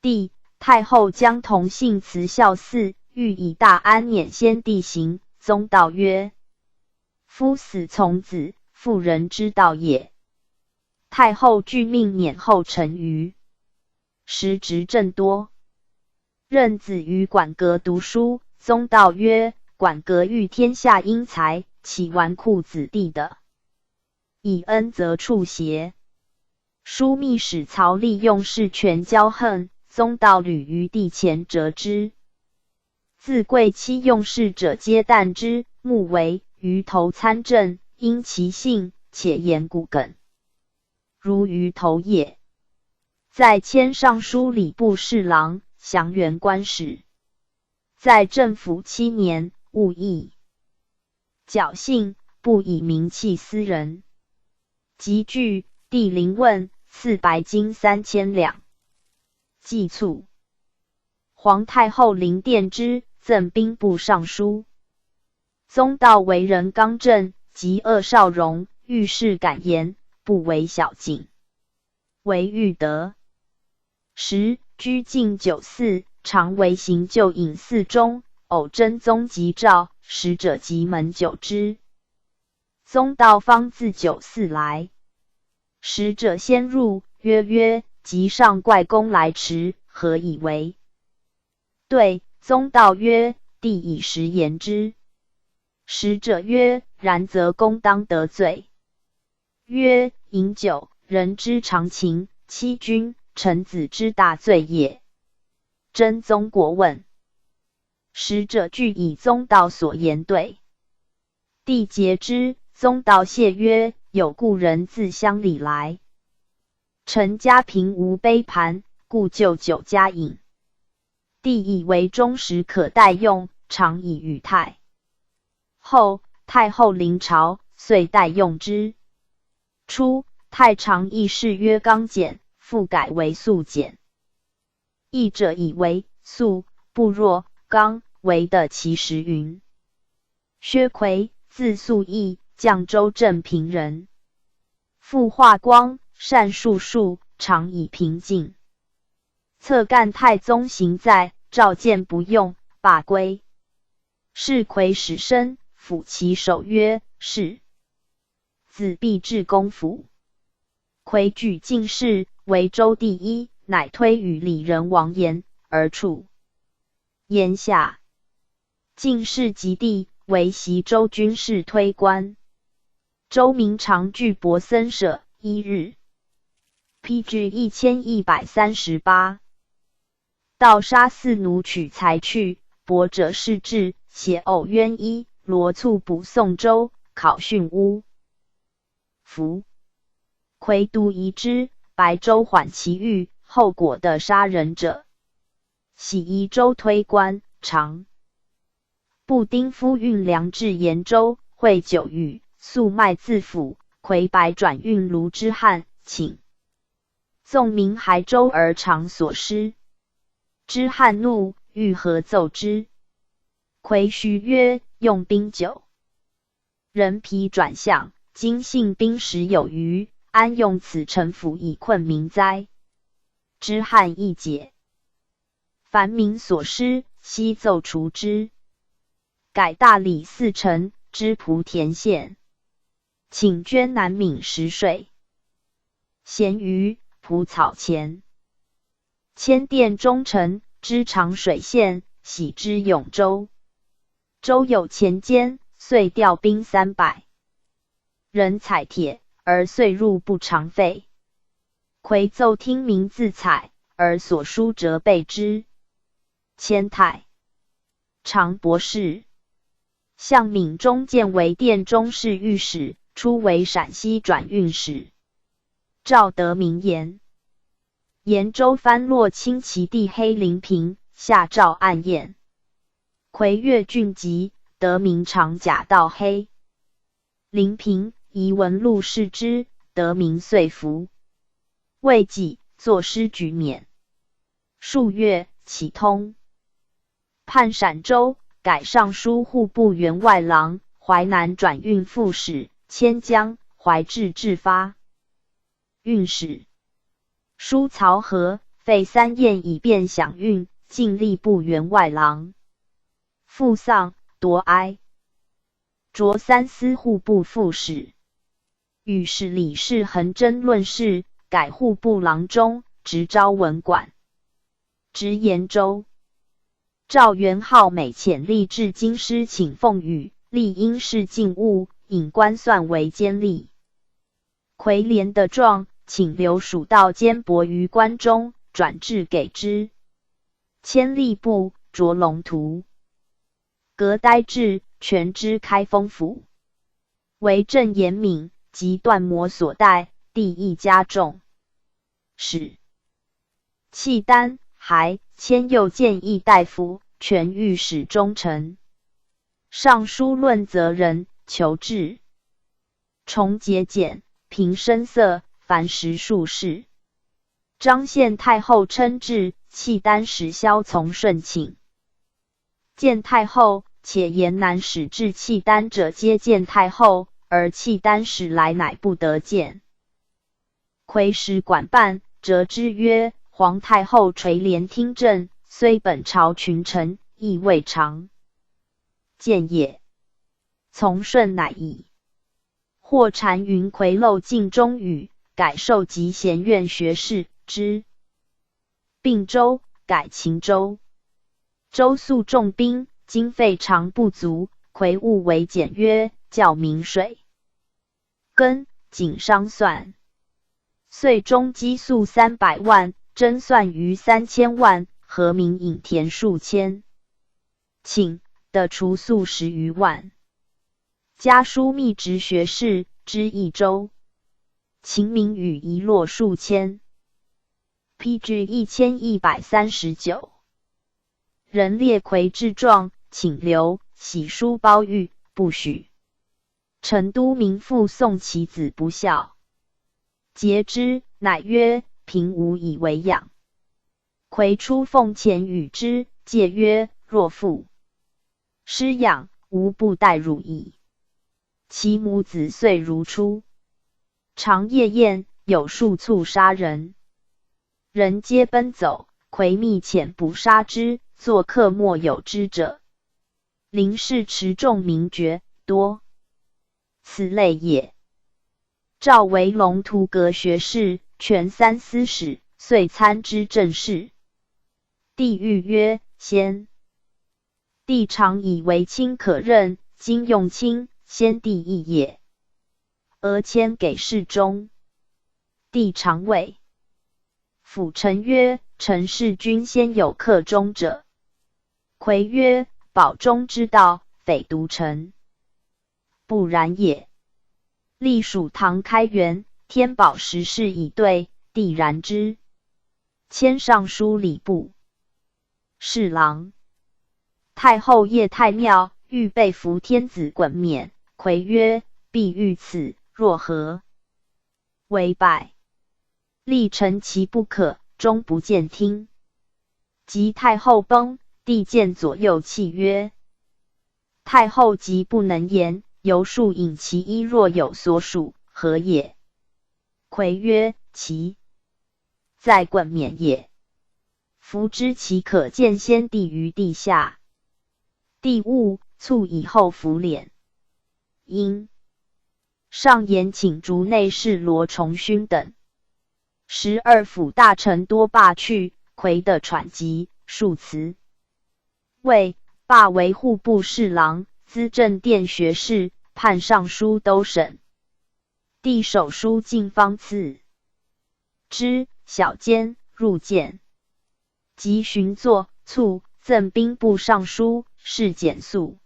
帝太后将同姓辞孝嗣，欲以大安免先帝刑。宗道曰：夫死从子，妇人之道也。太后具命免后陈余。时执政多，任子于馆阁读书。宗道曰：馆阁育天下英才，岂纨绔子弟的？以恩则处邪？疏密使曹利用事权骄横，宗道屡于帝前折之。自贵戚用事者皆啖之，目为鱼头参政，因其性，且言骨鲠，如鱼头也。再迁尚书礼部侍郎，详员官史。在政府七年，务议 侥幸，不以名弃私人。及据帝临问，赐白金三千两。祭促。皇太后临殿之，赠兵部尚书。宗道为人刚正，及恶少荣，遇事敢言，不为小进。 为御德。时居敬酒寺，常为行旧饮寺中，偶真宗吉诏，使者即门酒之。宗道方自酒寺来。使者先入，曰曰：吉上怪公来迟，何以为？对宗道曰：帝以实言之。使者曰：然则公当得罪。 曰：饮酒，人之常情，欺君臣子之大罪也。真宗国问。使者具以宗道所言对。帝节之，宗道谢曰：有故人自乡里来，臣家贫无杯盘，故就酒加饮。帝以为终时可待用，常以与太后。太后临朝，遂待用之。 初，太常议事曰刚简，复改为素简。议者以为素不若刚为的其实云。薛奎，字素义，绛州镇平人。父画光，善述数，常以平进。 册干太宗行在，召见不用，罢归。是魁始申，抚其首曰：是。子必至公府。魁举进士，为州第一，乃推与里仁王言而处。言下。 进士及第，为习州军事推官。州民常聚博僧舍，一日。P G一千一百三十八。盗杀寺奴取财去，博者是至，携偶冤衣，罗促捕宋州，考讯乌。 服。夔独疑之，白州缓其欲，后果的杀人者。洗夷州推官常。步丁夫运粮至延州，会酒语，速卖自府。夔白转运卢之汉请，纵明还州而常所失。之汉怒，欲合奏之。夔许曰：用兵久，人疲转向，今兴兵十有余，安用此城府以困民哉？之汉亦解。凡民所失，悉奏除之。改大理寺丞，知蒲田县，请捐南岷十岁，咸于蒲草钱。迁殿中丞，知长水县，徙之永州。州有钱监，遂调兵三百人采铁，而岁入不尝费。夔奏听民自采，而所输折备之。迁太常博士，向岷中建为殿中侍御史，初为陕西转运使。赵德明言，延州藩落清其地黑临平，下诏暗验。夔越郡籍，德明常假道黑临平，遗文录示之，德明遂服。未几，作诗举免。数月，其通判陕州，改尚书户部员外郎、淮南转运副使，迁江淮治治发运使。书曹和，废三县以便饷运，进吏部员外郎。父丧，多哀。着三司户部副使。御史李世恒争论事，改户部郎中，执昭文馆，执延州。赵元好每遣吏至京师请奉御，吏因事进物，引官算为监吏。夔怜得状，请留署道监薄于关中，转置给之。迁吏部，着龙图，革呆置，权知开封府。为镇延岷，即段摩所带，地亦加重。使契丹、还、迁右谏议大夫，权御史中丞。尚书论责人，求治崇节俭，平声色，凡十数事。张献太后称制，契丹使萧从顺请见太后，且言南使至契丹者皆见太后，而契丹使来乃不得见。夔使管办，折之曰：皇太后垂帘听政，虽本朝群臣，亦未尝见也。从顺乃以 或单云夔漏尽忠语，改授集贤院学士之并州，改秦州。州粟重兵，经费常不足，夔务为简约，教民水耕，仅商算。岁中积粟三百万，征算余三千万，何民引田数千 顷，得除粟十余万。家书密植学士，知益州。秦民语遗落数千。P G一千一百三十九。人列夔质状，请留，喜书褒谕，不许。成都民妇送其子不孝，诘之，乃曰：贫无以为养。 夔初奉钱与之，戒曰：若父失养，无不待汝矣。其母子遂如初，常夜宴，有数卒杀人，人皆奔走，夔密遣捕杀之，作客莫有知者。临市持众名绝，多此类也。赵惟龙图阁学士，权三司使，遂参知政事。帝谕曰：先帝常以为卿可任，今用卿，先帝意也。俄迁给侍中。帝常谓 辅臣曰：臣事君先有克忠者。夔曰：保忠之道，匪独臣，不然也。历数唐开元，天宝十世以对，帝然之。迁尚书礼部。侍郎。太后夜太庙，欲被服天子滚冕，夔曰：必御赐，若何？为拜。立陈其不可，终不见听。及太后崩，帝见左右泣曰：太后即不能言，犹数引其一，若有所属，何也？夔曰：其在滚冕也。夫之其可见先帝于地下。帝兀，卒以后服脸。因。上言请逐内侍罗崇勋等。十二府大臣多罢去，夔的喘疾数辞。魏罢为户部侍郎，资政殿学士，判尚书都审。帝手书进方赐。之，小监入见。及巡坐，卒赠兵部尚书，侍简粟。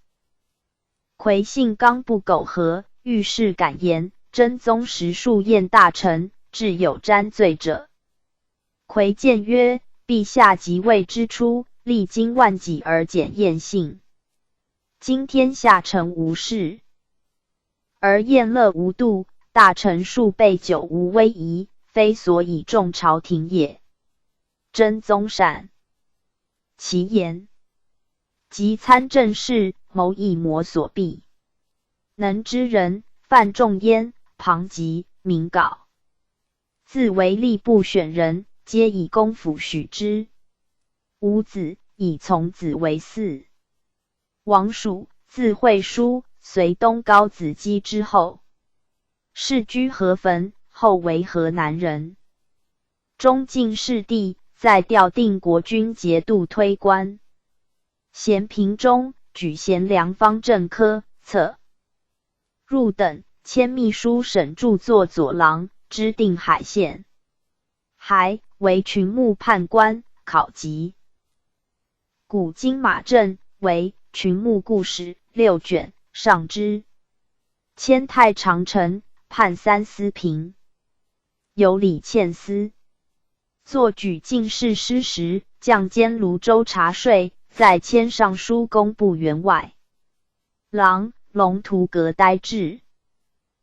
夔性刚不苟合，遇事敢言，真宗时数宴大臣，至有沾醉者。夔谏曰：陛下即位之初，历经万几而检验性。今天下臣无事，而宴乐无度，大臣数倍久无威仪，非所以重朝廷也。真宗善其言，即参政事，谋以谋所必。能知人，范仲淹、庞吉、明杲，自为吏部选人，皆以公辅许之。伍子，以从子为嗣。王署，字惠叔，隋东高子基之后。世居合肥，后为河南人。中进士第，在调定国军节度推官。咸平中，举贤良方正科策入等，迁秘书省著作佐郎，知定海县。还为群牧判官，考及古今马政，为群牧故事六卷，上之。迁太常丞，判三司平，有礼欠司。作举进士诗时，降兼泸州察税，再迁尚书工部员外。郎、龙图阁待制。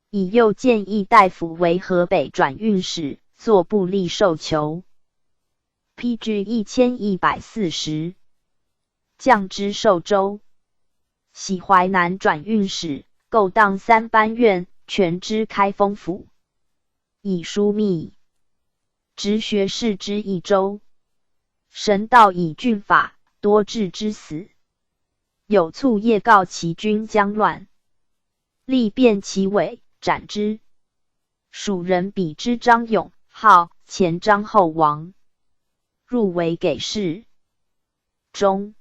以右谏议大夫为河北转运使，作部吏授求。P G一千一百四十。降知寿州。徙淮南转运使，购当三班院，权知开封府。以疏密，直学士之益州。神道以郡法，多治之死。有卒夜告其军将乱，力辩其伪，斩之。蜀人比之张勇，号前张后王，入为给事。中。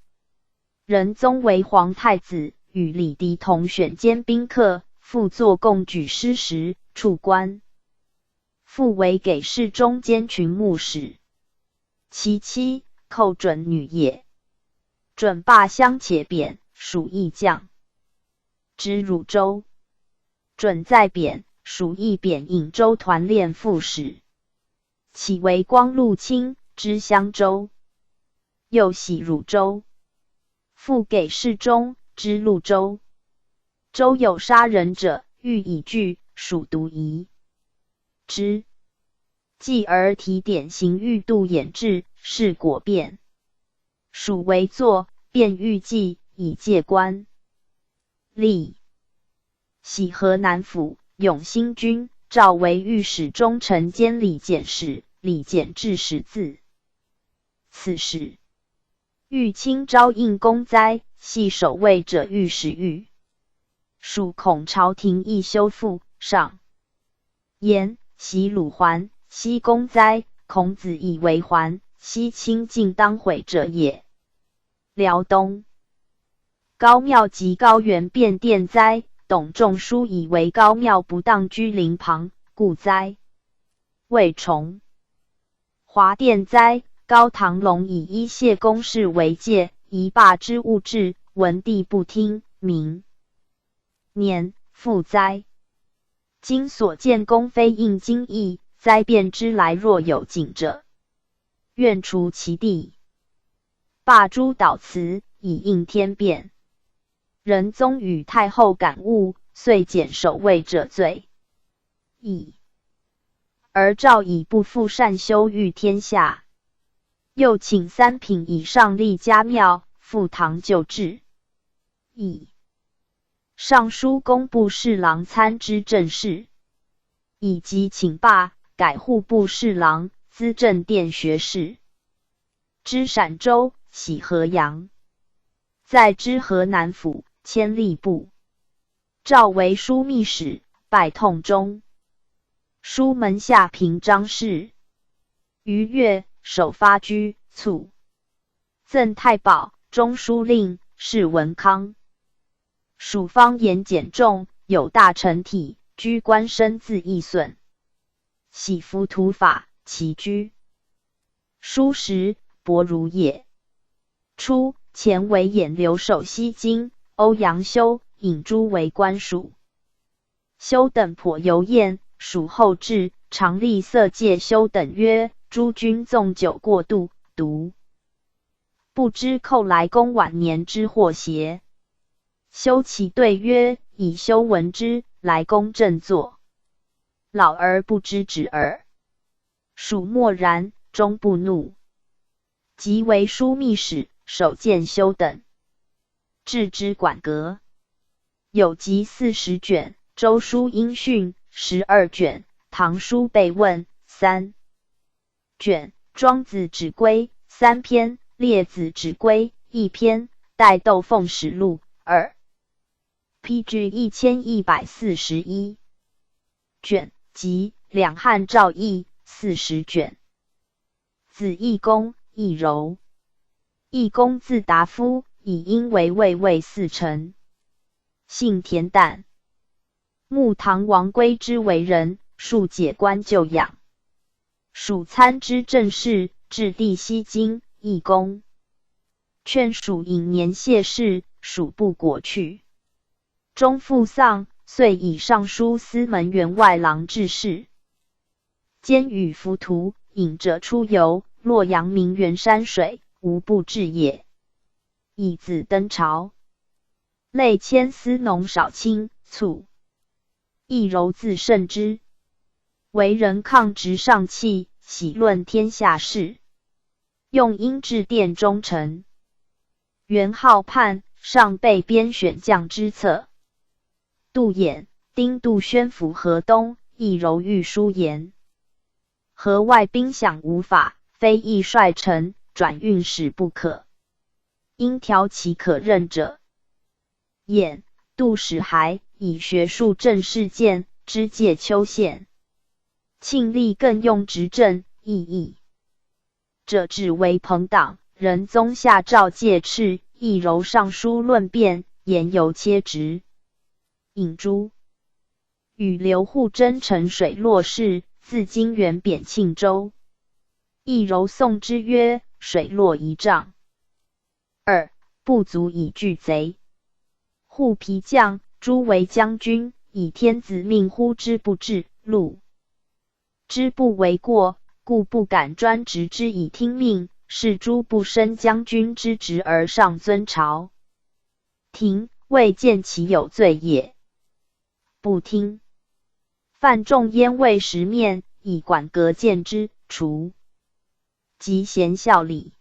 仁宗为皇太子，与李迪同选兼宾客，复作供举诗时，处官。复为给事中兼群牧使。其妻寇准女也。准罢相且贬，属义将。知汝州。准再贬，属义贬颍州团练副使。起为光禄卿，知襄州。又徙汝州。复给事中，知潞州。州有杀人者，欲以拒，属独宜。之。继而提典刑狱度演制，是果变。属为作，便欲记，以戒官。立。徙河南府，永兴军，召为御史中丞兼礼检使，礼检制始自此时。御卿昭应公灾，系守卫者御史御。属恐朝廷亦修复，上。言徙鲁还，悉公灾，孔子以为还，悉卿尽当悔者也。辽东。高庙及高原变殿灾，董仲舒以为高庙不当居陵旁，故灾。魏崇。华殿灾，高唐隆以衣谢公室为戒，以罢之勿至，文帝不听，明。年，复灾。今所见公非应今意，灾变之来若有警者，愿除其地。罢诸祷词，以应天变。仁宗与太后感悟，遂减守卫者罪矣。而诏以不复善修御天下，又请三品以上立家庙，复唐旧制矣。尚书工部侍郎参知政事，以及请罢，改户部侍郎，资政殿学士。知陕州，徙河阳，在知河南府千里部。诏为枢密使，拜痛中。书门下平章事。于越，守发居，卒。赠太保、中书令，谥文康。属方言简众，有大臣体，居官深自易损，喜服图法，其居。书时，薄如也。初，前为兖刘守西京，欧阳修、尹洙为官署。修等颇尤厌，属后至，常厉色戒修等曰：诸君纵酒过度，独不知寇莱公晚年之祸邪？修其对曰：以修闻之，莱公振作，老而不知止耳。属默然，终不怒。即为枢密使，首见修等，置之馆阁。有集四十卷，周书音讯十二卷，唐书备问三卷，庄子指归三篇，列子指归一篇，带窦凤使录二。P G 一千一百四十一卷，及两汉诏议四十卷。子易公，易柔。易公字达夫，以殷为卫尉侍臣，姓田旦。穆唐王归之为人，数解官就养。属参知政事，置地西京，易公。劝署引年谢世，署不果去。终父丧，遂以尚书司门员外郎致仕。兼与浮屠、尹者出游，洛阳名园山水，无不至也。以子登朝，累迁司农少卿，卒。易柔字慎之，为人抗直上气，喜论天下事，用殷治殿中臣。元号判，上备边选将之策。杜演、丁杜宣抚河东，易柔御书言：河外兵饷无法，非易率臣转运使不可，应调其可任者。演、杜使还，以学术政事见，知借丘县。庆历更用执政、议议者指为朋党，仁宗下诏戒斥，易柔上书论辩，言犹切直。尹洙与刘户争臣水洛事，自今原贬庆州。易柔宋之曰：水洛一丈，二，不足以拒贼。户皮将，诸为将军，以天子命呼之不至，入之不为过，故不敢专执之以听命，是诸不申将军之职而上尊朝。廷未见其有罪也，不听。犯众焉未识面，以馆阁见之，除。及贤孝礼。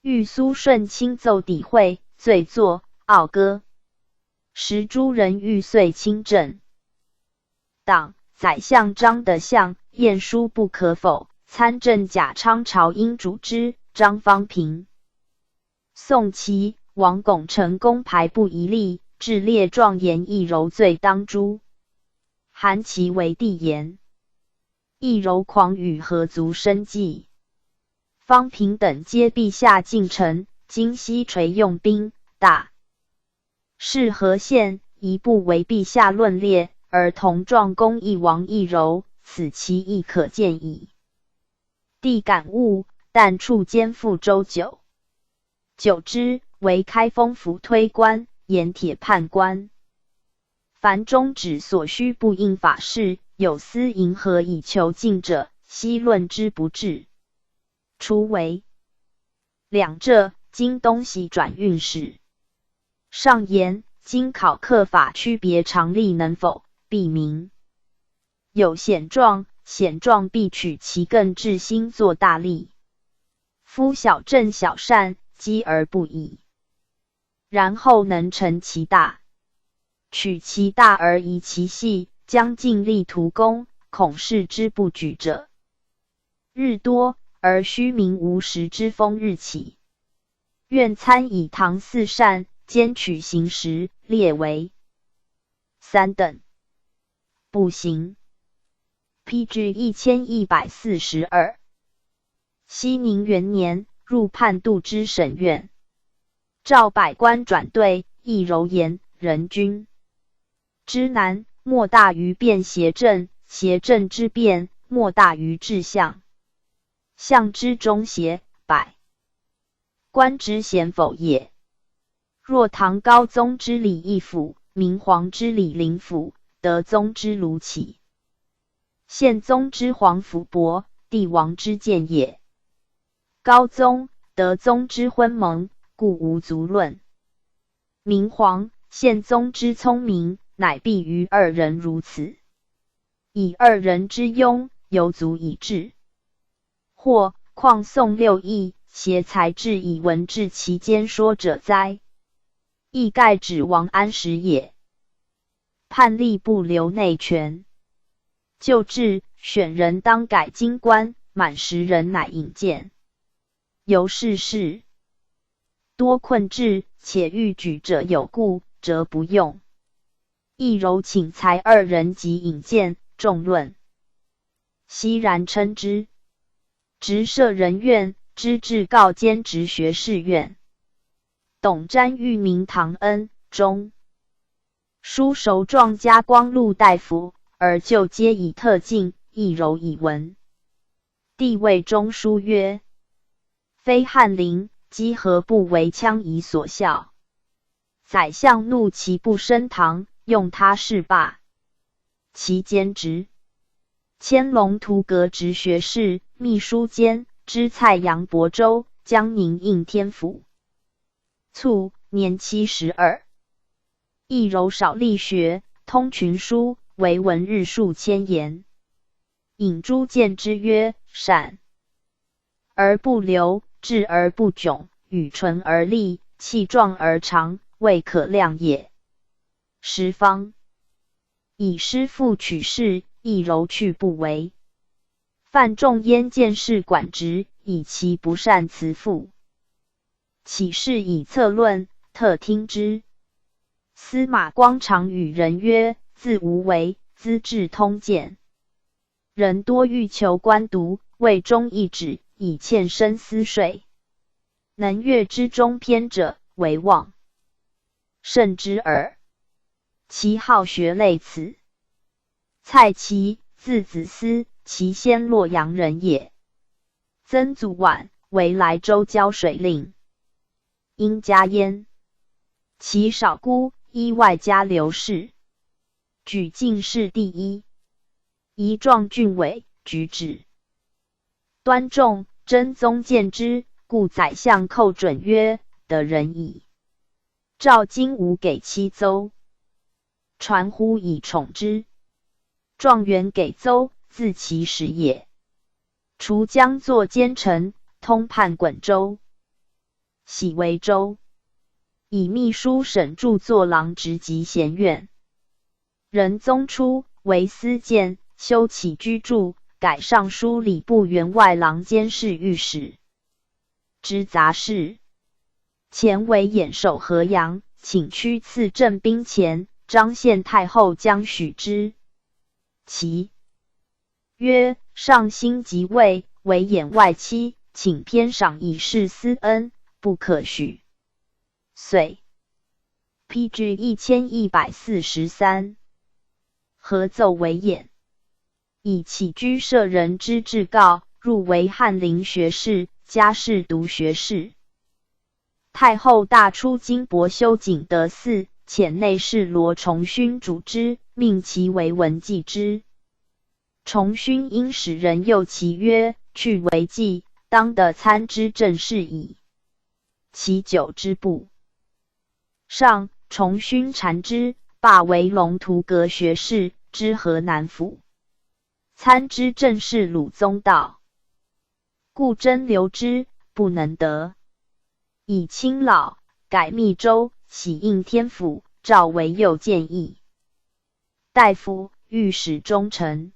遇苏顺亲奏抵会，罪作，讴歌。时诸人欲遂亲政。党，宰相张的相，晏殊不可否，参政贾昌朝因主之，张方平。宋齐，王拱辰功排不一立，志列状言易柔罪当诛。韩琦为帝言，易柔狂语何足生计。方平等皆陛下近臣，今悉垂用兵，大 是何县，一不为陛下论列，而同状功一王易柔，此其亦可见矣。帝感悟，但触肩复周久。久之，为开封府推官，盐铁判官。凡终止所需部印法事，有司银合以求进者，悉论之不至。除为两浙、京东西转运使。上言，京考科法区别常例能否避名？有显状，显状必取其更至新作大例。夫小正小善，积而不已，然后能成其大。取其大而遗其细，将尽力图功，恐视之不举者，日多而虚名无实之风日起。愿参以唐四善兼取形时列为三等。不行。P G 一千一百四十二。熙宁元年，入判度支审院，召百官转对，亦柔言：仁君之难，莫大于辨邪正，邪正之辨，莫大于治相。相之中邪，百官之贤否也。若唐高宗之礼义府，明皇之礼林府，德宗之儒启，宪宗之皇甫博，帝王之鉴也。高宗、德宗之昏蒙，故无足论。明皇、宪宗之聪明，乃必于二人如此。以二人之庸，犹足以治。或况宋六艺，携才智以文治其间说者哉？亦盖指王安石也。判吏部留内权，旧制选人当改京官，满十人乃引荐。由是事多困制，且欲举者有故，则不用。亦柔请才二人即引荐，众论。 熙然称之。直设人院，知制告兼直学士院。董詹御名唐恩，中书首状加光禄大夫，而旧皆以特进，亦柔以文。帝谓中书曰：非翰林，稽何不为羌夷所笑？宰相怒其不升堂，用他试罢。其间职。迁龙图阁直学士、秘书监、知蔡阳亳州、江宁应天府。卒，年七十二。亦柔少力学，通群书，为文日数千言。引诸见之曰：善 而不流，质而不窘，语纯而利，气壮而长，未可量也。十方。以诗赋取士，亦柔去不为。范仲淹见事管职，以其不善辞赋。岂是以策论，特听之。司马光常与人曰：自无为，资治通鉴。 人多欲求官读，谓中一指，以欠深思睡。能乐之中篇者，为望甚之耳。其好学类此。蔡奇，字子思，其先洛阳人也。曾祖晚，为莱州交水令。因家焉。其少孤，依外家刘氏。 举进士第一。仪状俊伟，举止。端仲，真宗见之，故宰相寇准曰：得人矣。赵金吾给七邹。传乎以宠之。状元给邹，自其始也。除将作奸臣，通判滚州。徙为州。以秘书沈注作郎直及咸院。 仁宗初，为司谏，修起居注，改尚书礼部员外郎兼侍御史，执杂事。前为兖守河阳，请屈赐镇兵前，张献太后将许之。其曰：上卿即位，为兖外戚，请偏赏以示司恩，不可许。 遂。P G 一千一百四十三。合奏为兖。以起居舍人之至告，入为翰林学士，加士读学士。太后大出京博修景德寺，遣内侍罗崇勋主之，命其为文纪之。崇勋因使人诱其曰：去为纪，当得参知政事矣。其久之不上，崇勋谗之，罢为龙图阁学士，知河南府。参知政事鲁宗道，故征留之，不能得。以亲老，改密州，喜应天府，诏为右谏议。大夫、御史中丞。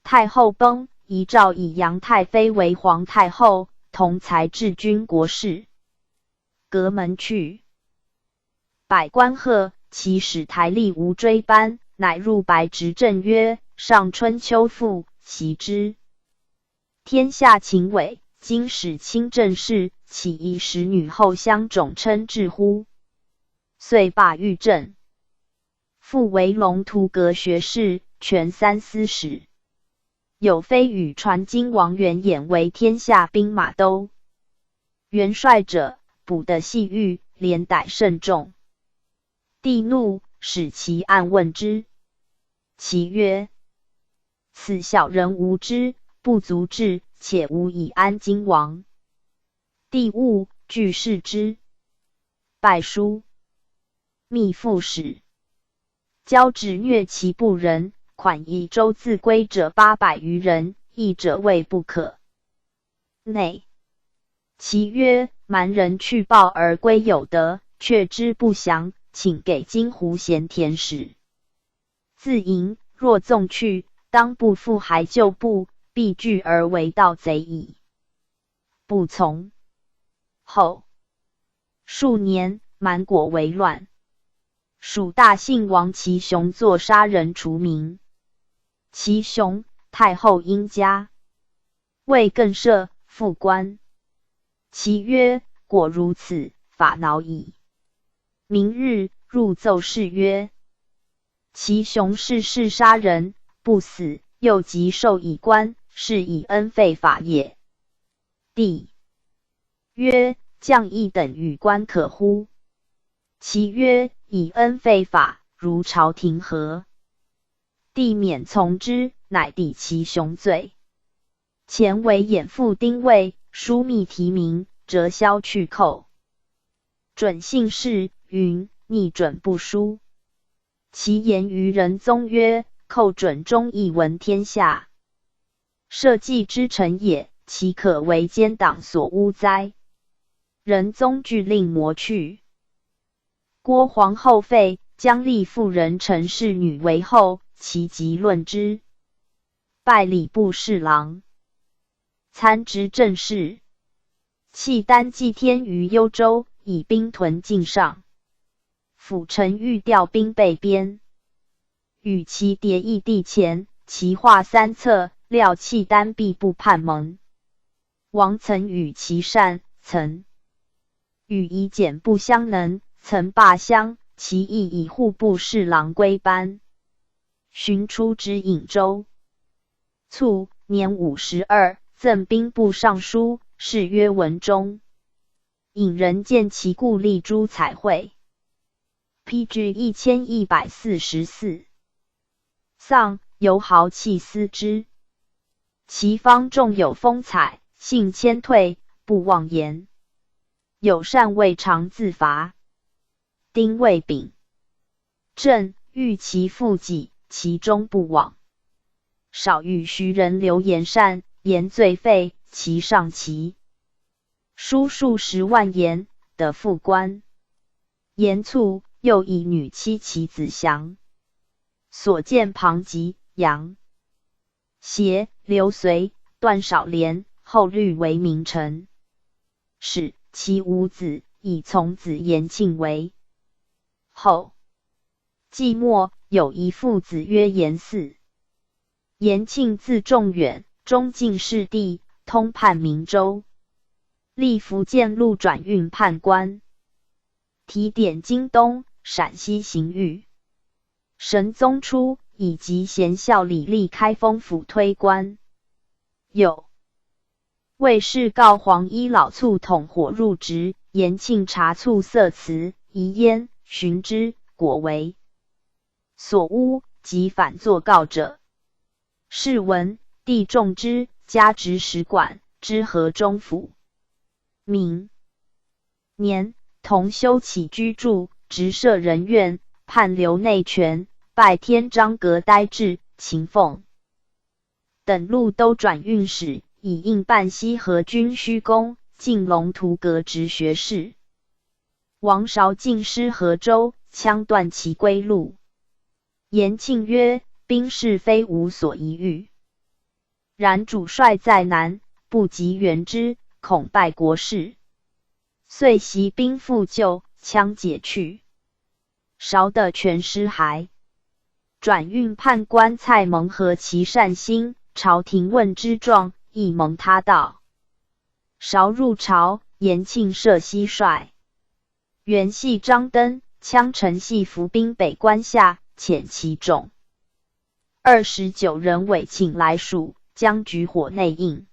太后崩，遗诏以杨太妃为皇太后，同裁治军国事。隔门去。百官贺，其使台吏吴追班，乃入白执政曰：上春秋赋，习之。天下情伪，今始亲政事，岂宜使女后相种称制乎？遂罢御政。复为龙图阁学士，权三司使。有妃宇传金王元衍为天下兵马都。元帅者，补得细狱，连逮甚众。帝怒，使其按问之。其曰：此小人无知，不足治，且无以安金王。帝恶，惧视之。拜书。密复使。交趾虐其部人，款以州自归者八百余人，议者未不可。内。其曰：蛮人去报而归有得，却之不详，请给金湖咸田使。自营若纵去，当不复还旧部，必拒而为盗贼矣。不从。后数年，蛮国为乱，蜀大姓王齐雄作杀人除民。齐雄，太后姻家。 未更赦，复官。其曰：果如此，法恼矣。明日入奏事曰：齐雄逝世杀人，不死，又即授以官，是以恩废法也。帝曰：将亦等与官可乎？其曰：以恩废法，如朝廷何？帝免从之，乃抵齐雄罪。 前为衍父丁谓，疏密题名，折削去寇。准信誓云：逆准不书。其言于仁宗曰：寇准忠亦闻天下。社稷之臣也，岂可为奸党所污哉？仁宗具令磨去。郭皇后废，将立妇人陈氏女为后，其即论之。 拜礼部侍郎，参知政事。契丹祭天于幽州，以兵屯晋上。辅臣欲调兵备边，与其迭易地前，其话三策，料契丹必不泮门。王曾与其善，曾与以简不相能，曾罢相，其意以户部侍郎归班。 寻出止颍州。卒年五十二，赠兵部尚书，谥曰文忠。颍人见其故立诸彩绘。P G一千一百四十四。丧，由豪气思之。其方仲有风采，性谦退，不妄言。有善未尝自伐。丁未丙。 朕欲其复己，其终不枉。少与徐人流言善，言罪废，其上其。书数十万言，得复官。言卒，又以女妻其子祥。所见旁及杨协、刘随、段少廉、后律为名臣。始，其五子，以从子延庆为 后。季末，有一父子曰延嗣。延庆字仲远，中进士第，通判明州。历福建路转运判官，提点京东、陕西刑狱。神宗初，以集贤孝礼立开封府推官。有 卫士告黄衣老卒统伙入职，延庆察卒色辞，遗焉，寻之，果为。所屋及反作告者。试闻，帝仲之，加执使馆，知河中府。明年，同修起居住，直射仁院，判留内权，拜天章阁呆置，秦凤等路都转运使，以应办西河军需公，进龙图阁执学士。王韶进师河州，羌断其归路。延庆曰：兵事非吾所宜御，然主帅在南，不及援之，恐败国势。遂息兵复救，羌解去。韶得全尸骸。转运判官蔡蒙何其善心，朝廷问之状，亦蒙他道。韶入朝，延庆设西帅。原系张登，羌臣系伏兵北关下，遣其众二十九人委请来署，将举火内应。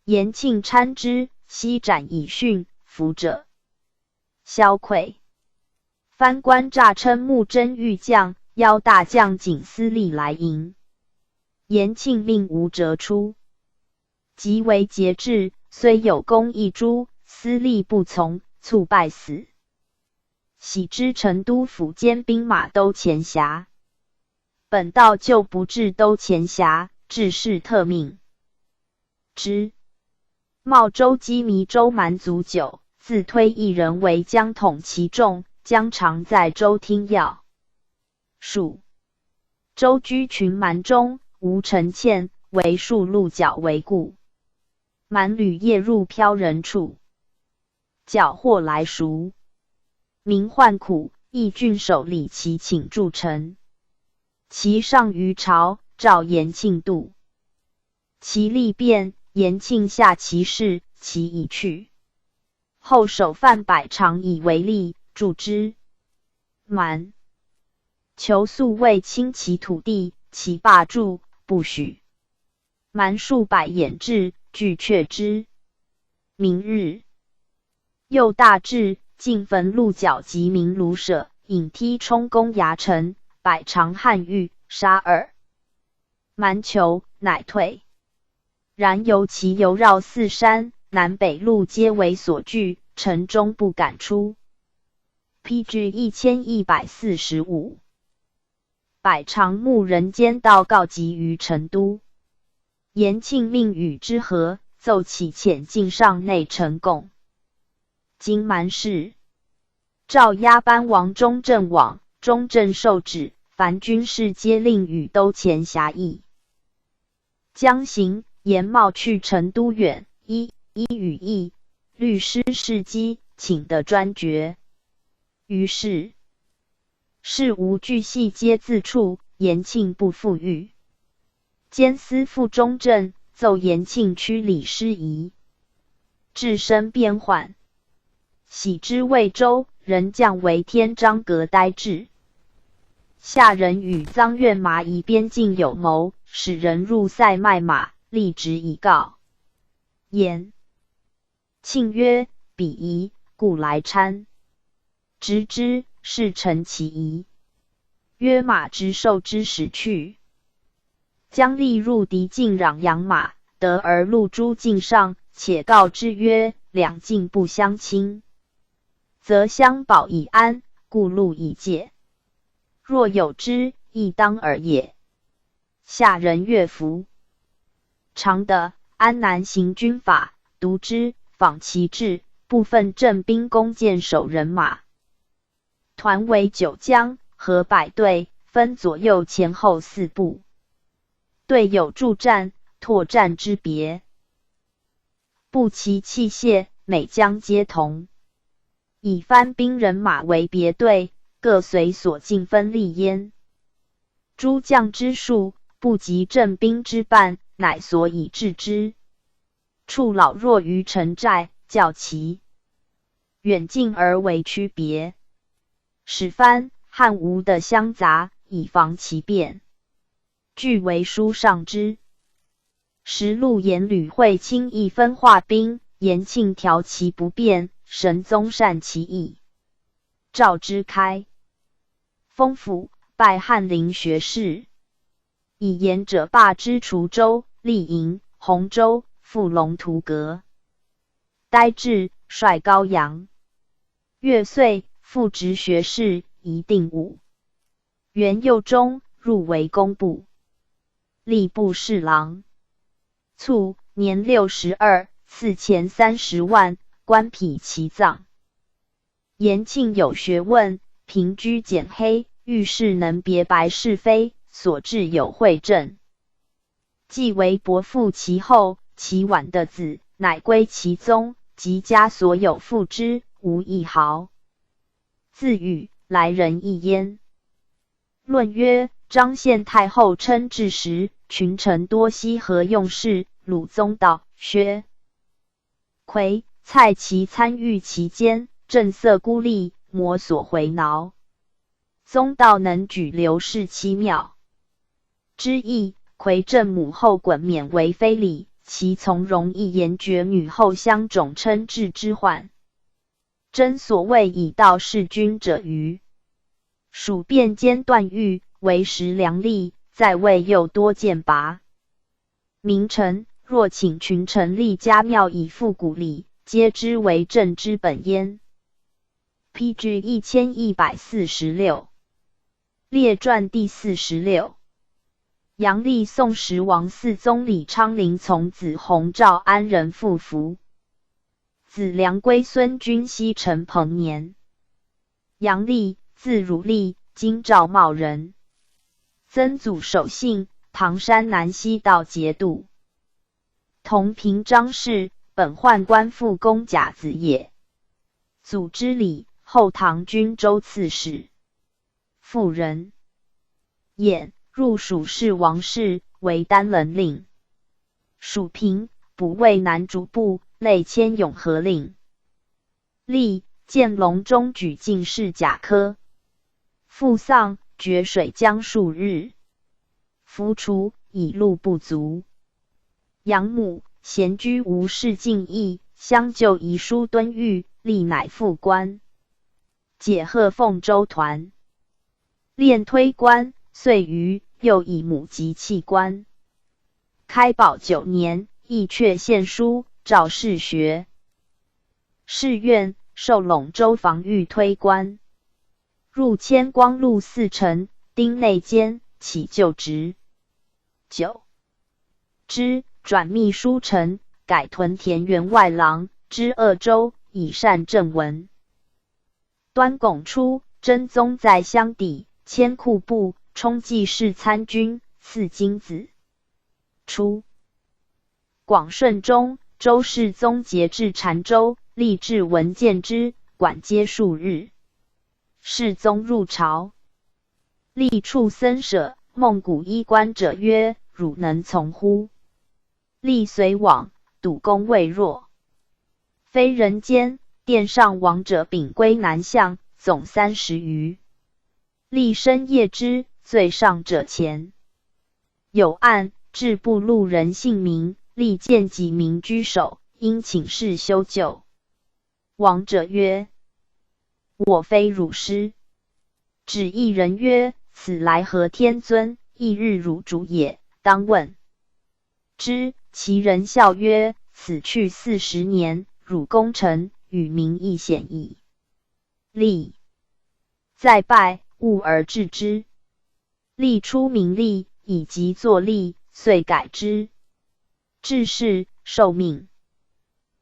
延庆参之，悉斩以殉，俘者 萧喈。藩官诈称穆真御将，邀大将军司隶来迎。延庆命无折出，即为节制，虽有功一诸，司隶不从，卒败死。喜知成都府兼兵马都前辖，本道就不置都前辖，置事特命。 之。茂州鸡鸣州蛮卒久，自推一人为将统其众，将常在州听要。数。州居群蛮中，无城堑，为数鹿角为固。蛮旅夜入飘人处， 缴获来赎。民患苦，亦郡守李齐请助臣。齐上于朝，召延庆度。齐力辩，延庆下其势，齐已去。后守范百常以为例，助之。蛮求速为侵其土地，齐罢助，不许。 蛮数百掩至，俱却之。明日，又大至，尽焚鹿角及鸣卢舍，引梯冲攻牙城，百常汉遇，杀耳。蛮求，乃退。然由其游绕四山，南北路皆为所据，城中不敢出。P G一千一百四十五。 百常牧人间道告急于成都。延庆命与之和，奏起遣进上内陈供。今蛮事，赵押班王钟正往，钟正受旨，凡军士皆令与都前衙役。将行，延茂去成都远，一一语议，律师事机，请得专决。于是 事无巨细皆自处，延庆不复遇。兼司副中正，奏延庆驱李师夷，置身边患。喜知魏州，人降为天章阁呆置。下人与臧苑麻夷边境有谋，使人入塞卖马，立直以告。延庆曰：彼夷，故来参。 执之，是臣其仪。约马执受之使去。将立入敌境，壤养马，得而路诸境上，且告之曰：两境不相侵，则相保以安，故路以戒。若有之，亦当尔也。 下人乐服。常德、安南行军法，独之，仿其制，部分镇兵弓箭手人马。团为九将，合百队，分左右前后四部。队有助战、拓战之别。 步骑器械，每将皆同。以番兵人马为别队，各随所境分立焉。诸将之数，不及镇兵之半，乃所以制之。处老弱于城寨，教其远近而为区别，使番、汉、吴的相杂，以防其变。俱为书上之。 时陆延吕会卿一分化兵，延庆调其不便，神宗善其意。赵之开。封府，拜翰林学士。以言者罢之滁州、丽营、洪州、富龙图阁。待制，率高阳。越岁，复职学士，仪定武。元佑中，入为工部。吏部侍郎。卒，年六十二，赐钱三十万，官否其葬。延庆有学问，凭居简黑，遇事能别白是非，所制有会政。既为伯父其后，其晚的子，乃归其宗，及家所有付之，无一毫。自语，来人亦焉。论曰：张献太后称制时，群臣多悉何用事？鲁宗道：薛、夔、蔡其参与其间，震色孤立，摩所回脑。宗道能举刘氏七庙。之意，夔正母后滚冕为非礼，其从容一言绝女后相种称制之患。 真所谓以道事君者愚。数变奸断狱，为时梁立，在位又多建拔。名臣若请群臣立家庙以复古礼，皆知为政之本焉。P G一千一百四十六。列传第四十六。杨丽宋时王嗣宗李昌龄从子弘赵安仁复服。 子良归孙均西陈彭年。杨丽，字汝丽，今赵茂人。曾祖守信，唐山南溪道节度。同平章事，本宦官复公甲子也。祖之礼，后唐均州刺史。 妇人。兖，入蜀侍王事，为丹棱令。属平，补渭南逐部，累迁永和令。历，建隆中举进士甲科。父丧，决水江数日。服除，以路不足。养母，闲居无事，进义乡旧遗书敦谕，历乃复官。 解贺凤州团。练推官，遂于右以母及弃官。开宝九年，亦却献书，赵士学。士愿，授陇州防御推官。入迁光禄寺丞，丁内监，起旧职。九。之，转秘书丞，改屯田员外郎，知鄂州，以善政文。 端拱初，真宗在乡邸，迁户部，充骑侍参军，赐金子。初，广顺中，周世宗节至澶州，立制文建之，管街数日。世宗入朝，历处僧舍，孟古衣冠者曰：「汝能从乎？」 历随往，笃恭未若。非人间，殿上王者፣丙归南向，总三十余。历深夜之，最上者前。有案，置部路人姓名，历见己名居首，应请示修旧。 王者曰：「我非汝师。」止一人曰：「此来何天尊，一日汝主也，当问。」之，其人笑曰：「此去四十年，汝功臣，与民亦显矣。」历再拜，悟而置之。 历初名历，以及作历，遂改之。至是，受命。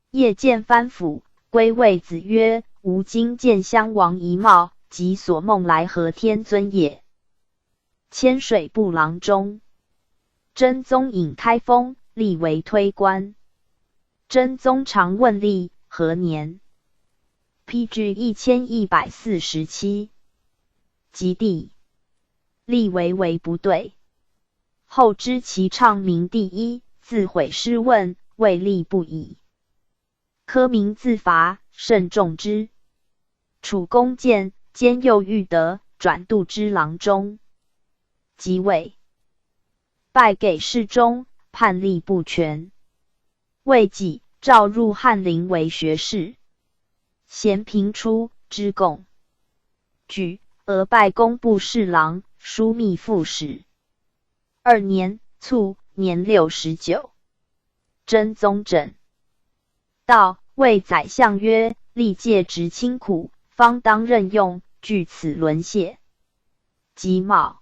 夜见藩府，归谓子曰：「吾今见襄王仪貌，即所梦来何天尊也。」迁水部郎中。真宗引开封，历为推官。真宗常问历何年。P G一千一百四十七。及第， 历为为不对。后知其唱名第一，自毁诗问，谓历不已。科名字伐，甚重之。楚公建，兼右御德，转度支郎中。即位，拜给事中，判历不全。未几，召入翰林为学士。咸平初，知贡。举，俄拜工部侍郎，枢密副使。二年卒，年六十九。真宗枕。道，谓宰相曰：历届执清苦，方当任用，据此沦谢。即冒。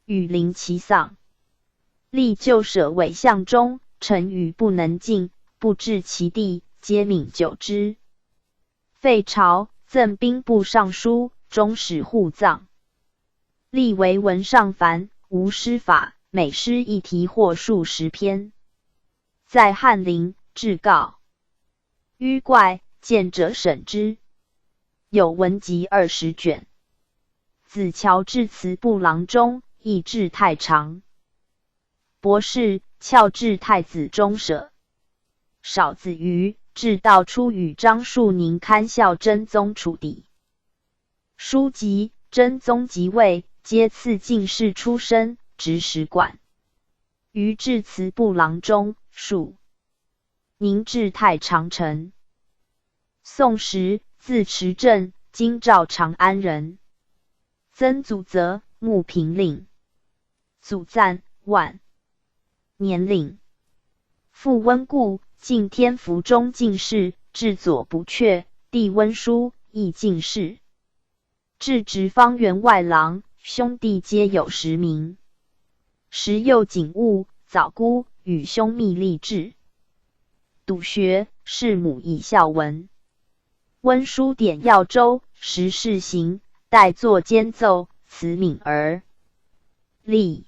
羽林其丧。历旧舍伪相中，臣愚不能进，不至其地，皆泯九之。废朝，赠兵部尚书，终始护葬。历为文尚繁，无诗法，每诗一题或数十篇。在翰林，至告。 于怪见者审之。有文集二十卷。子乔至词部郎中，亦至太常。博士，校至太子中舍。少子瑜至道初与张树宁堪校真宗处邸。书籍，真宗即位，皆赐进士出身，执使馆。瑜至词部郎中，树 宁至太常丞。宋时，字池正，今赵长安人。曾祖则，牧平令。祖赞，晚年令。父温故，晋天福中进士，至左补阙，弟温书，亦进士。 至直方员外郎，兄弟皆有实名。时又景务、早姑与兄密立志。笃学，侍母以孝文。温书典耀州，时事行，代作兼奏，辞敏而立。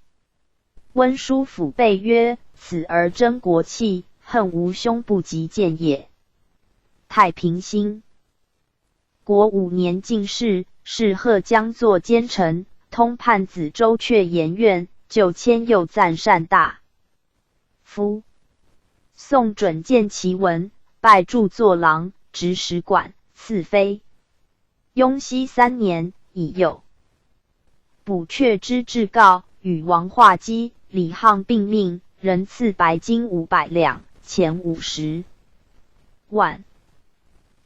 温书抚背曰：此而争国器，恨无兄不及见也。太平兴。 国五年进士，是贺江作奸臣，通判子州阙研院，旧迁右赞善大夫。宋准见其文，拜著作郎，执使馆，赐妃。雍熙三年，乙酉。 补阙之至告，与王化稽、李沆并命，人赐白金五百两，钱五十万。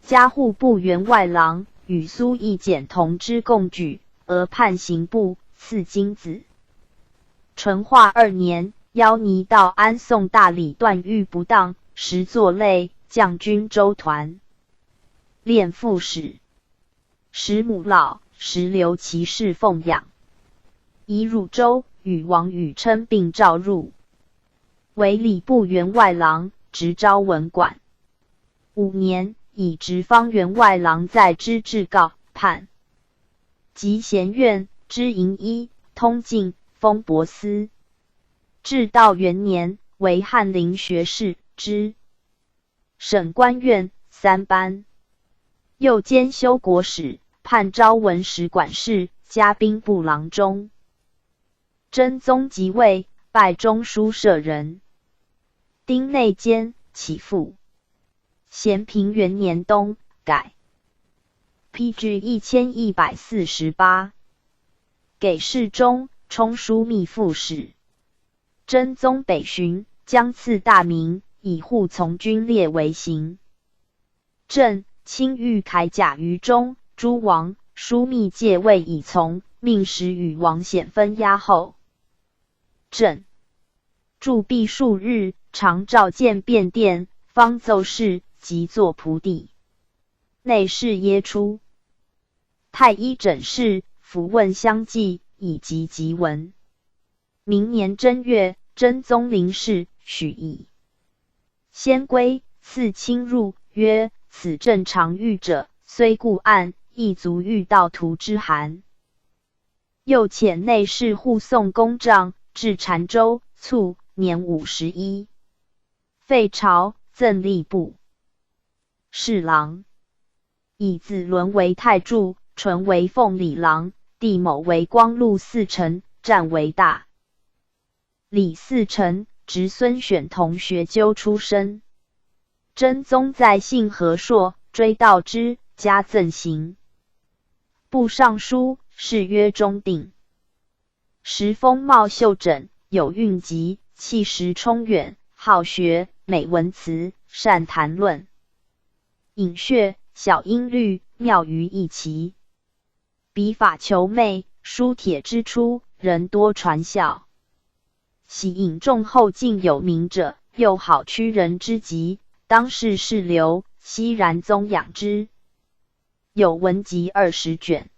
加户部员外郎与苏易简同之共举，俄判刑部，赐金子。淳化二年，邀倪道安宋大理段誉不当，实作累，将军周团。练副使。 时母老，时留其侍奉养。移汝州，与王宇琛并召入，为礼部员外郎，执昭文馆。五年，以直方员外郎在知至告判。及咸院，知营医，通禁，封博司。至道元年，为翰林学士，知 省官院三班。又兼修国史，判昭文史馆事，加兵部郎中。真宗即位，拜中书舍人。丁内监，起复。咸平元年冬改。P G一千一百四十八。给事中，充枢密副使。 真宗北巡，将赐大名，以护从军列为行。镇，亲御铠甲于中，诸王、枢密戒卫以从，命使与王显分押后。镇，驻跸数日，常召见便殿，方奏事，即作仆第。内侍耶初。太医诊室，伏问相继，以及急闻。 明年正月，真宗临谥，许以仙规，赐亲入，曰：此镇常御者，虽故暗，亦足御盗徒之寒。又遣内侍护送公杖至澶州，卒，年五十一。废朝，赠吏部侍郎。以子伦为太柱，纯为奉礼郎，弟某为光禄寺丞，占为大理寺丞，侄孙选同学究出身。真宗在幸和朔追悼之，加赠行部尚书，谥曰中定。 时风貌秀整，有韵极，气识充远，好学，美文辞，善谈论。隐穴，小音律，妙于一奇。笔法求美，书帖之初，人多传笑。喜引众后进有名者，又好屈人之急，当世士流，悉然宗养之。有文集二十卷。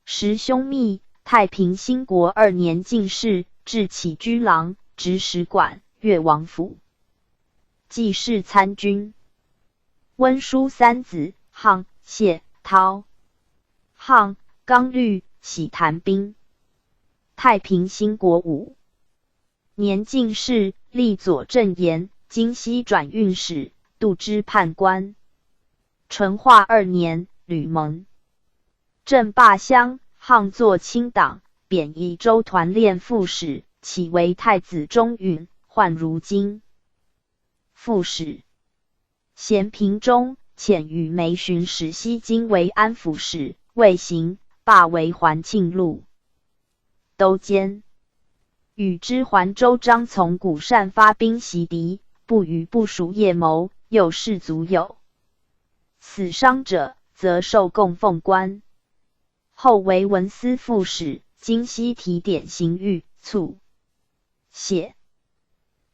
时兄密，太平兴国二年进士，至起居郎，执使馆、越王府，记事参军。温书三子，沆、谢、陶。沆，刚律，喜谈兵。太平兴国五年进士，历左正言、京西转运使、度支判官。淳化二年，吕蒙。镇霸乡，沆作清党，贬益州团练副使，起为太子中允，唤如今副使。咸平中，遣羽梅巡使西京为安抚使，未行，罢为环庆路都监。与之还州张从古善发兵袭敌，不与部属叶谋，又士卒有死伤者，则受供奉官。后为文司副使，京西提点刑狱、促、写。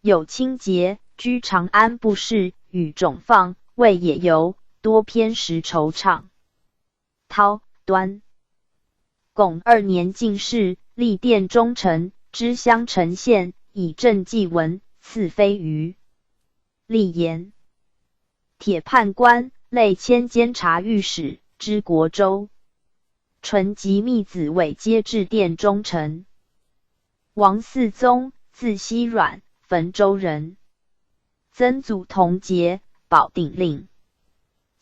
有清节，居长安不适，与种放，谓也由，多偏时惆怅。陶、端。弘二年进士，历殿中丞，知襄城县，以政纪文，赐飞鱼。立言。铁判官，累迁监察御史，知国州。淳及密子伟皆至殿中丞。王嗣宗，字希阮，汾州人。曾祖同节，保鼎令。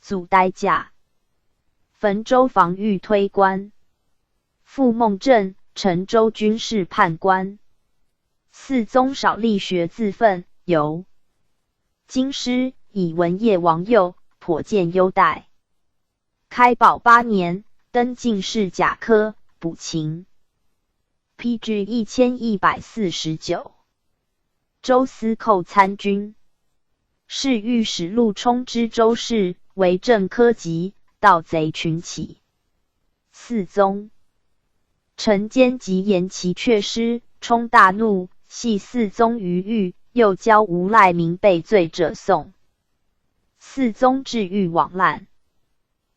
祖代驾。汾州防御推官。父孟镇，陈州军事判官。嗣宗少力学自奋，游京师，以闻叶王右，颇见优待。开宝八年，登进士甲科，补勤。P G一千一百四十九。州司寇参军。侍御史陆冲知州事，为镇科籍，盗贼群起。嗣宗。陈坚及言其阙师，冲大怒，系嗣宗于狱，又教无赖明被罪者送嗣宗至狱网烂。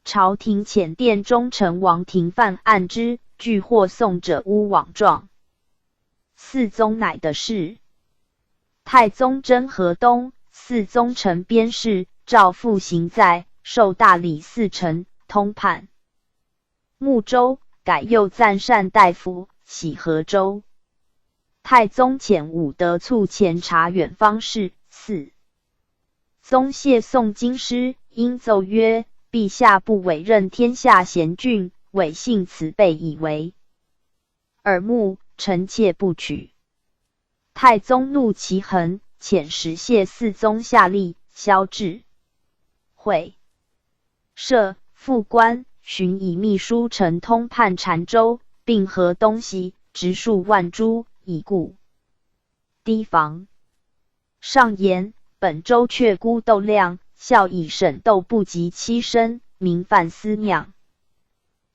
朝廷遣殿中丞王廷范按之，俱获送者屋网状。嗣宗乃得势。太宗征河东，嗣宗承边事，诏复行在，授大理寺丞、通判。睦州，改右赞善大夫，徙河州。太宗遣武德促前察远方事，嗣宗谢宋京师，因奏曰：「陛下不委任天下贤俊，委幸此辈以为耳目，臣妾不取。」太宗怒其恒，遣使谢嗣宗下吏萧志、会社、副官巡以秘书丞通判澶州，并河东西，植树万株，以固堤防。上言：「本州却孤窦亮，孝以沈窦不及妻身，民犯思鞅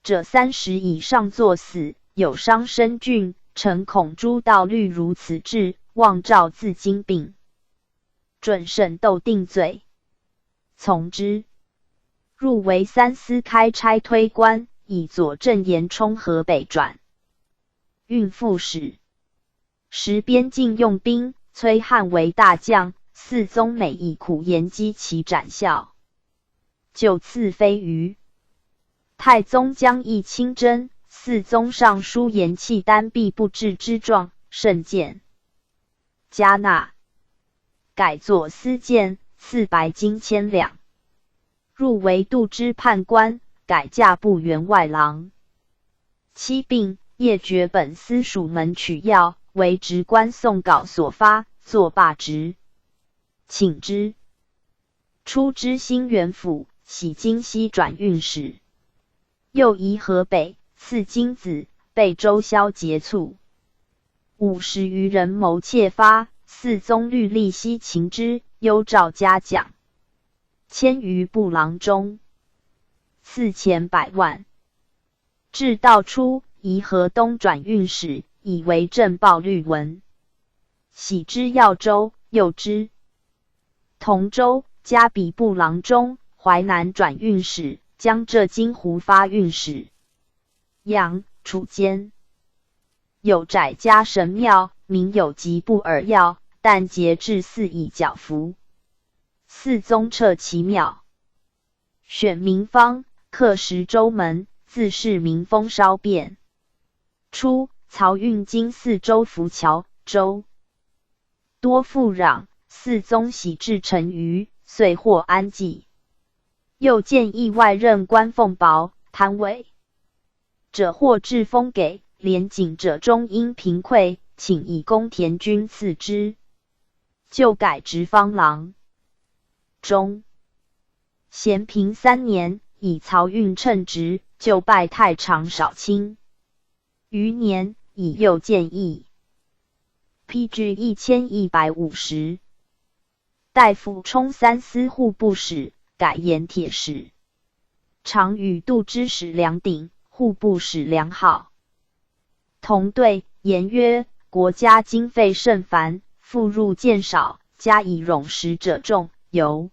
者三十以上作死，有伤身俊，臣恐诸盗律如此至，望诏自京禀，准沈窦定罪。」从之。入围三司开差推官，以左正言充河北转运副使。时边境用兵，崔翰为大将，嗣宗每以苦言激其斩校，就赐飞鱼。太宗将议亲征，嗣宗上书言契丹必不至之状，甚见加纳，改作私荐，赐白金千两。入围度支判官，改嫁步员外郎。妻病，夜决本司署门取药，为职官送稿所发，作罢职。请之。初知兴元府，徙京西转运使。又移河北，赐金子，备周宵节促。五十余人谋窃发，嗣宗律吏悉擒之，幽诏嘉奖。迁于部郎中。赐钱百万。至道初，移河东转运使，以为镇暴律文。喜知耀州，又知同州，加比部郎中，淮南转运使，江浙经胡发运使。杨楚间有翟家神庙，名有吉布尔要，但节制寺以角服。四宗撤其庙，选民方，刻石州门，自是民风稍变。初，漕运经四州浮桥、州，多富壤，四宗徙至陈余，遂获安济。又建议外任官奉保、贪伪者获置封给，连警者终因贫困，请以公田均赐之，就改职方郎中。咸平三年，以漕运称职，就拜太常少卿。余年，以右建议，批至一千一百五十。大夫充三司户部使，改盐铁使。常与度支使梁鼎、户部使梁浩同对，言曰：国家经费甚繁，赋入见少，加以冗时者众，尤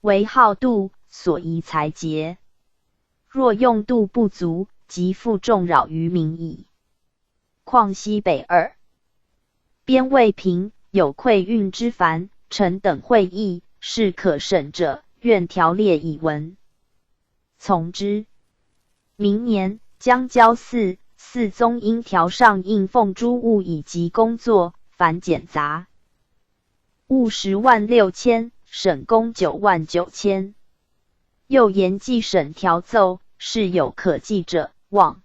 为浩度，所宜裁节。若用度不足，即负重扰于民矣。况西北二边未平，有馈运之烦，臣等会议，是可省者，愿条列以闻。从之。明年，将交寺，寺宗因条上印奉诸物以及工作繁简杂，物十万六千，省工九万九千。又言既省条奏，是有可计者，望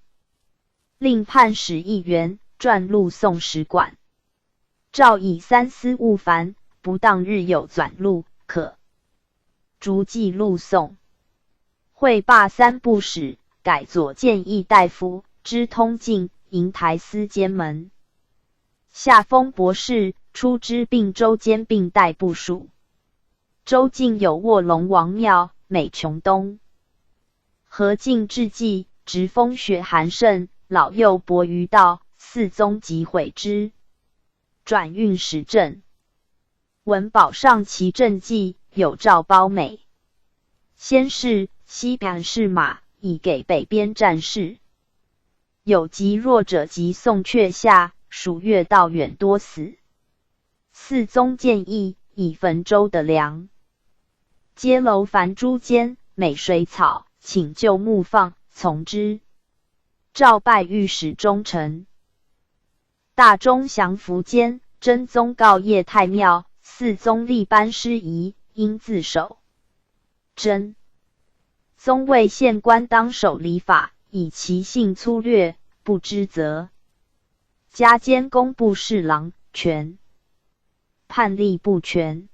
另判使议员，撰录送使馆。 诏以三司务繁，不当日有纂录，可逐记录送。会罢三部使，改左谏议大夫，知通进，瀛台司监门。下封博士，初知并州兼并带部署。州境有卧龙王庙、美琼东。河境至济，值风雪寒甚，老幼泊于道，寺宗即毁之。 转运使镇。文宝上其政纪，有诏褒美先士，西表士马，以给北边战士。有疾弱者即送却下，数月道远多死。寺宗建议，以焚州的粮、街楼繁诸间，美水草，请救牧放，从之。诏拜御史中丞。 大中祥符间，真宗告谒太庙，寺宗立班师仪，应自守。真宗谓县官当守礼法，以其性粗略，不知责。加监工部侍郎，权判吏部权。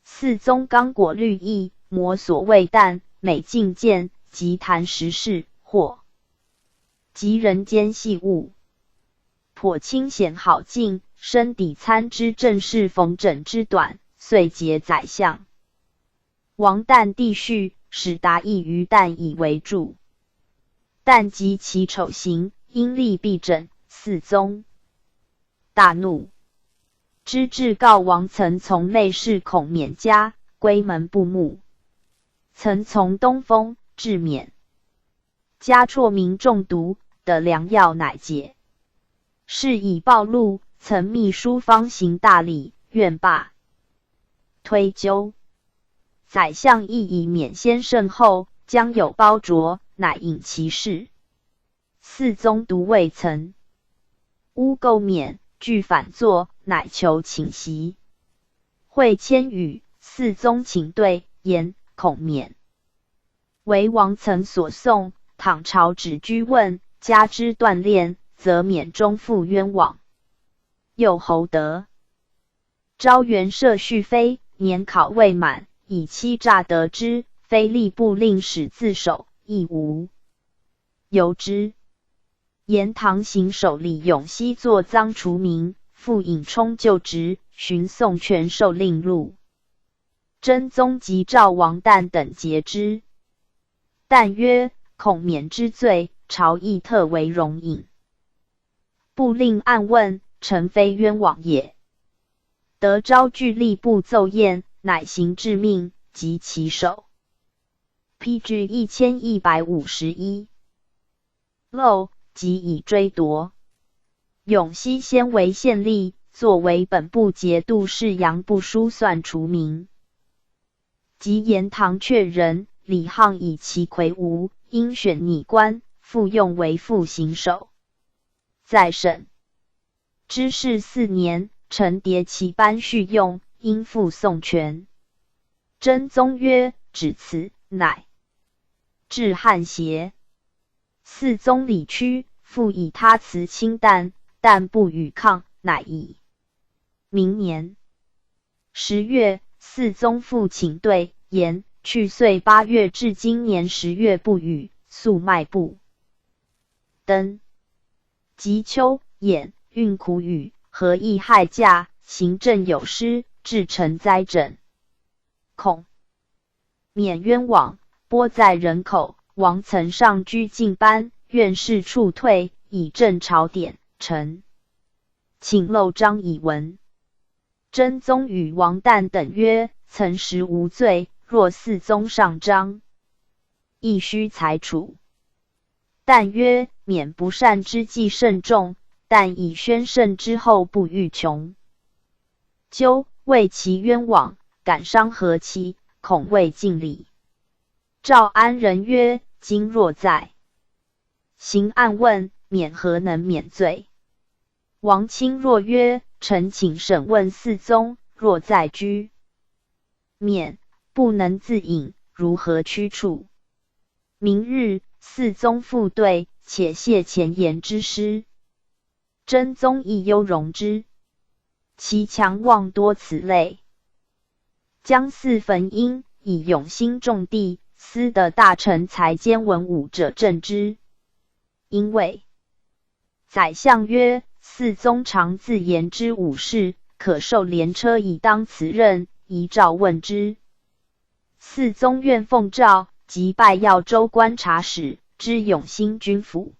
寺宗刚果律役，摩所谓旦，每进谏，即谈时事，或及人间细务。 颇清显好径，深抵参知政事缝纫之短，遂结宰相、王旦帝序，始达议于旦以为著。旦及其丑行，因吏必整，寺宗大怒。知至告王曾从内侍孔勉家，闺门不睦。曾从东封，至勉 家辍民众读，得粮药乃解。是以暴露，曾秘书方行大礼，愿罢。推究，宰相亦以勉先甚厚，将有褒着，乃引其事。寺宗独未曾污垢勉，具反作，乃求请席。会迁语，寺宗请对，言孔勉 为王曾所送，倘朝止居问，加之锻炼，则免终负冤枉。又侯德昭元赦序非，年考未满，以欺诈得之，非吏部令史自首，亦无由之。言唐行首李永熙作赃除民，复引充旧职，寻宋权受令录。 真宗即召王旦等节之。旦曰：孔勉之罪，朝议特为容引。部令暗问，诚非冤枉也。德昭据吏部奏验，乃行至命，及其首。P G一千一百五十一。漏，即以追夺。永熙先为县吏，作为本部节度使杨步书算除名。及延唐阙人李沆以其魁梧，应选女官，复用为副行首。再审。知事四年，陈迭其班叙用，应复送权。真宗曰：“止此，乃至汉邪。”四宗理屈，复以他辞卿旦，旦不与抗，乃已。明年十月，四宗复请对，言去岁八月至今年十月不与，素迈不登。及秋，兖运苦雨，河溢害驾，行政有失，至陈灾诊。恐免冤枉，拨载人口，王曾上居进班，院士处退，以正朝典。陈请漏章以闻。真宗与王旦等曰：“曾实无罪，若四宗上章，亦须裁处。”旦曰：“免不善之计甚重，但以宣圣之后不欲穷。究为其冤枉，感伤和气，恐未尽礼。”诏安仁曰：“今若在，行案问，免何能免罪？”王卿若曰：“臣请审问四宗，若在居免，不能自饮，如何驱处？”明日，四宗复对，且谢前言之失。真宗亦忧容之，其强妄多此类。将四焚殷，以永兴重地，司得大臣才兼文武者镇之。因为宰相曰：“四宗常自言之武士，可授连车以当辞任。”遗诏问之。四宗愿奉诏，即拜耀州观察使，知永兴军府。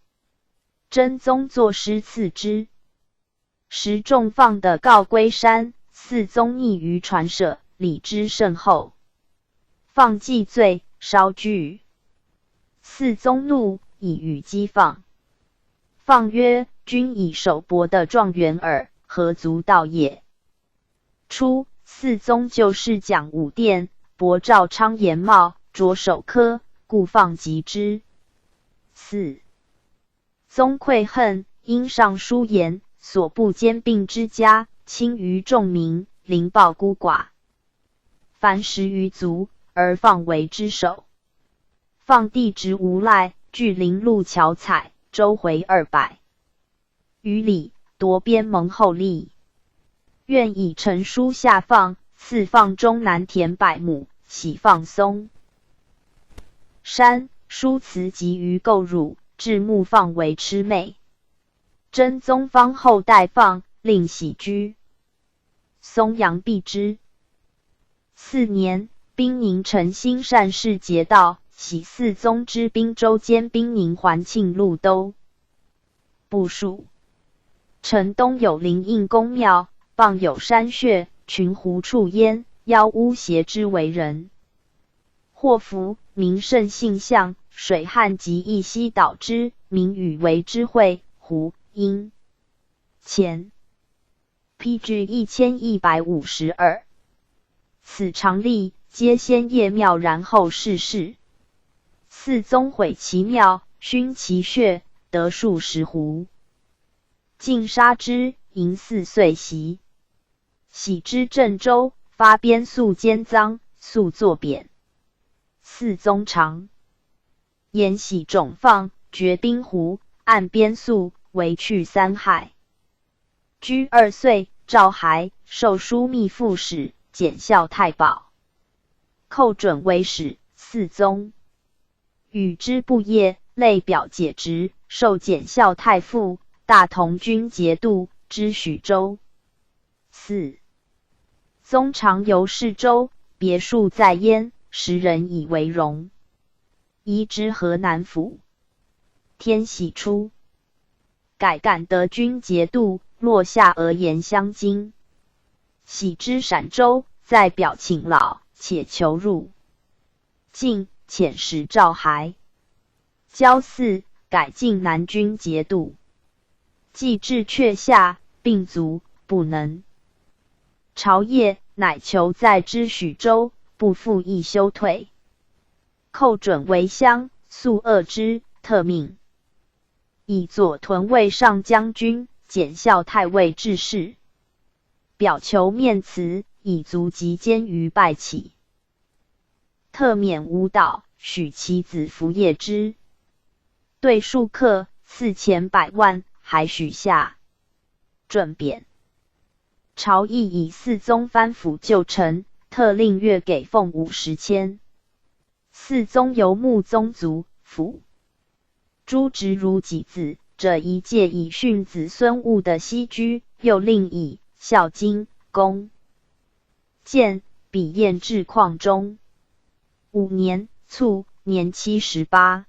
真宗作诗赐之。时众放得告归山，四宗匿于船舍，礼之甚厚。放既醉，稍居。四宗怒，以羽击放。放曰：“君以首伯的状元耳，何足道也？”初，四宗旧事讲武殿，伯照昌言茂，着首科，故放及之。四宗愧恨，因上书言：“所部兼并之家，轻于众民，临暴孤寡。凡十余卒，而放为之首。放地直无赖，据临路巧采，周回二百余里，夺边蒙厚利。愿以呈书下放，赐放中南田百亩，徙放松山。”书辞急于构汝，至目放为魑魅。真宗方后代放，令徙居松阳避之。次年，兵宁陈兴善事节道，徙四宗之兵州兼兵宁还庆路都。部署：城东有灵应公庙，傍有山穴，群狐触烟，妖巫邪之为人。祸福名胜信象，水旱及一溪倒之，名语为之会，胡因前。P G一千一百五十二。此常例，皆先谒庙，然后逝世。四宗毁其庙，熏其穴，得数十狐。尽杀之，迎四岁徙。徙之郑州，发边粟兼赃，粟作匾。四宗常言徙冢放，绝兵狐，按边粟，围去三害。居二岁，诏骸，授书密副使，检校太保。寇准为使，四宗与之不业，累表解职，授检校太傅，大同军节度，知许州。四宗常游泗州，别墅在焉，时人以为荣。移植河南府。兼喜出。改感德军节度，落下额延相京。喜知陕州，在表请老，且求入。进遣使赵孩。交祀，改进南军节度。既至阙下，病卒，不能。朝夜，乃求再之许州，不复亦休退。寇准为相，素恶之，特命以左屯卫上将军，检校太尉志士。表求面辞，以卒及监于拜起。特免无岛，许其子服夜之。对数克，赐钱百万，还许下。准贬。朝议以四宗藩抚旧臣，特令月给俸五十千。四宗游牧宗族，抚诸侄如己子者，一介以训子孙务的栖居，又令以孝经、弓箭、笔砚置矿中。五年卒，年七十八。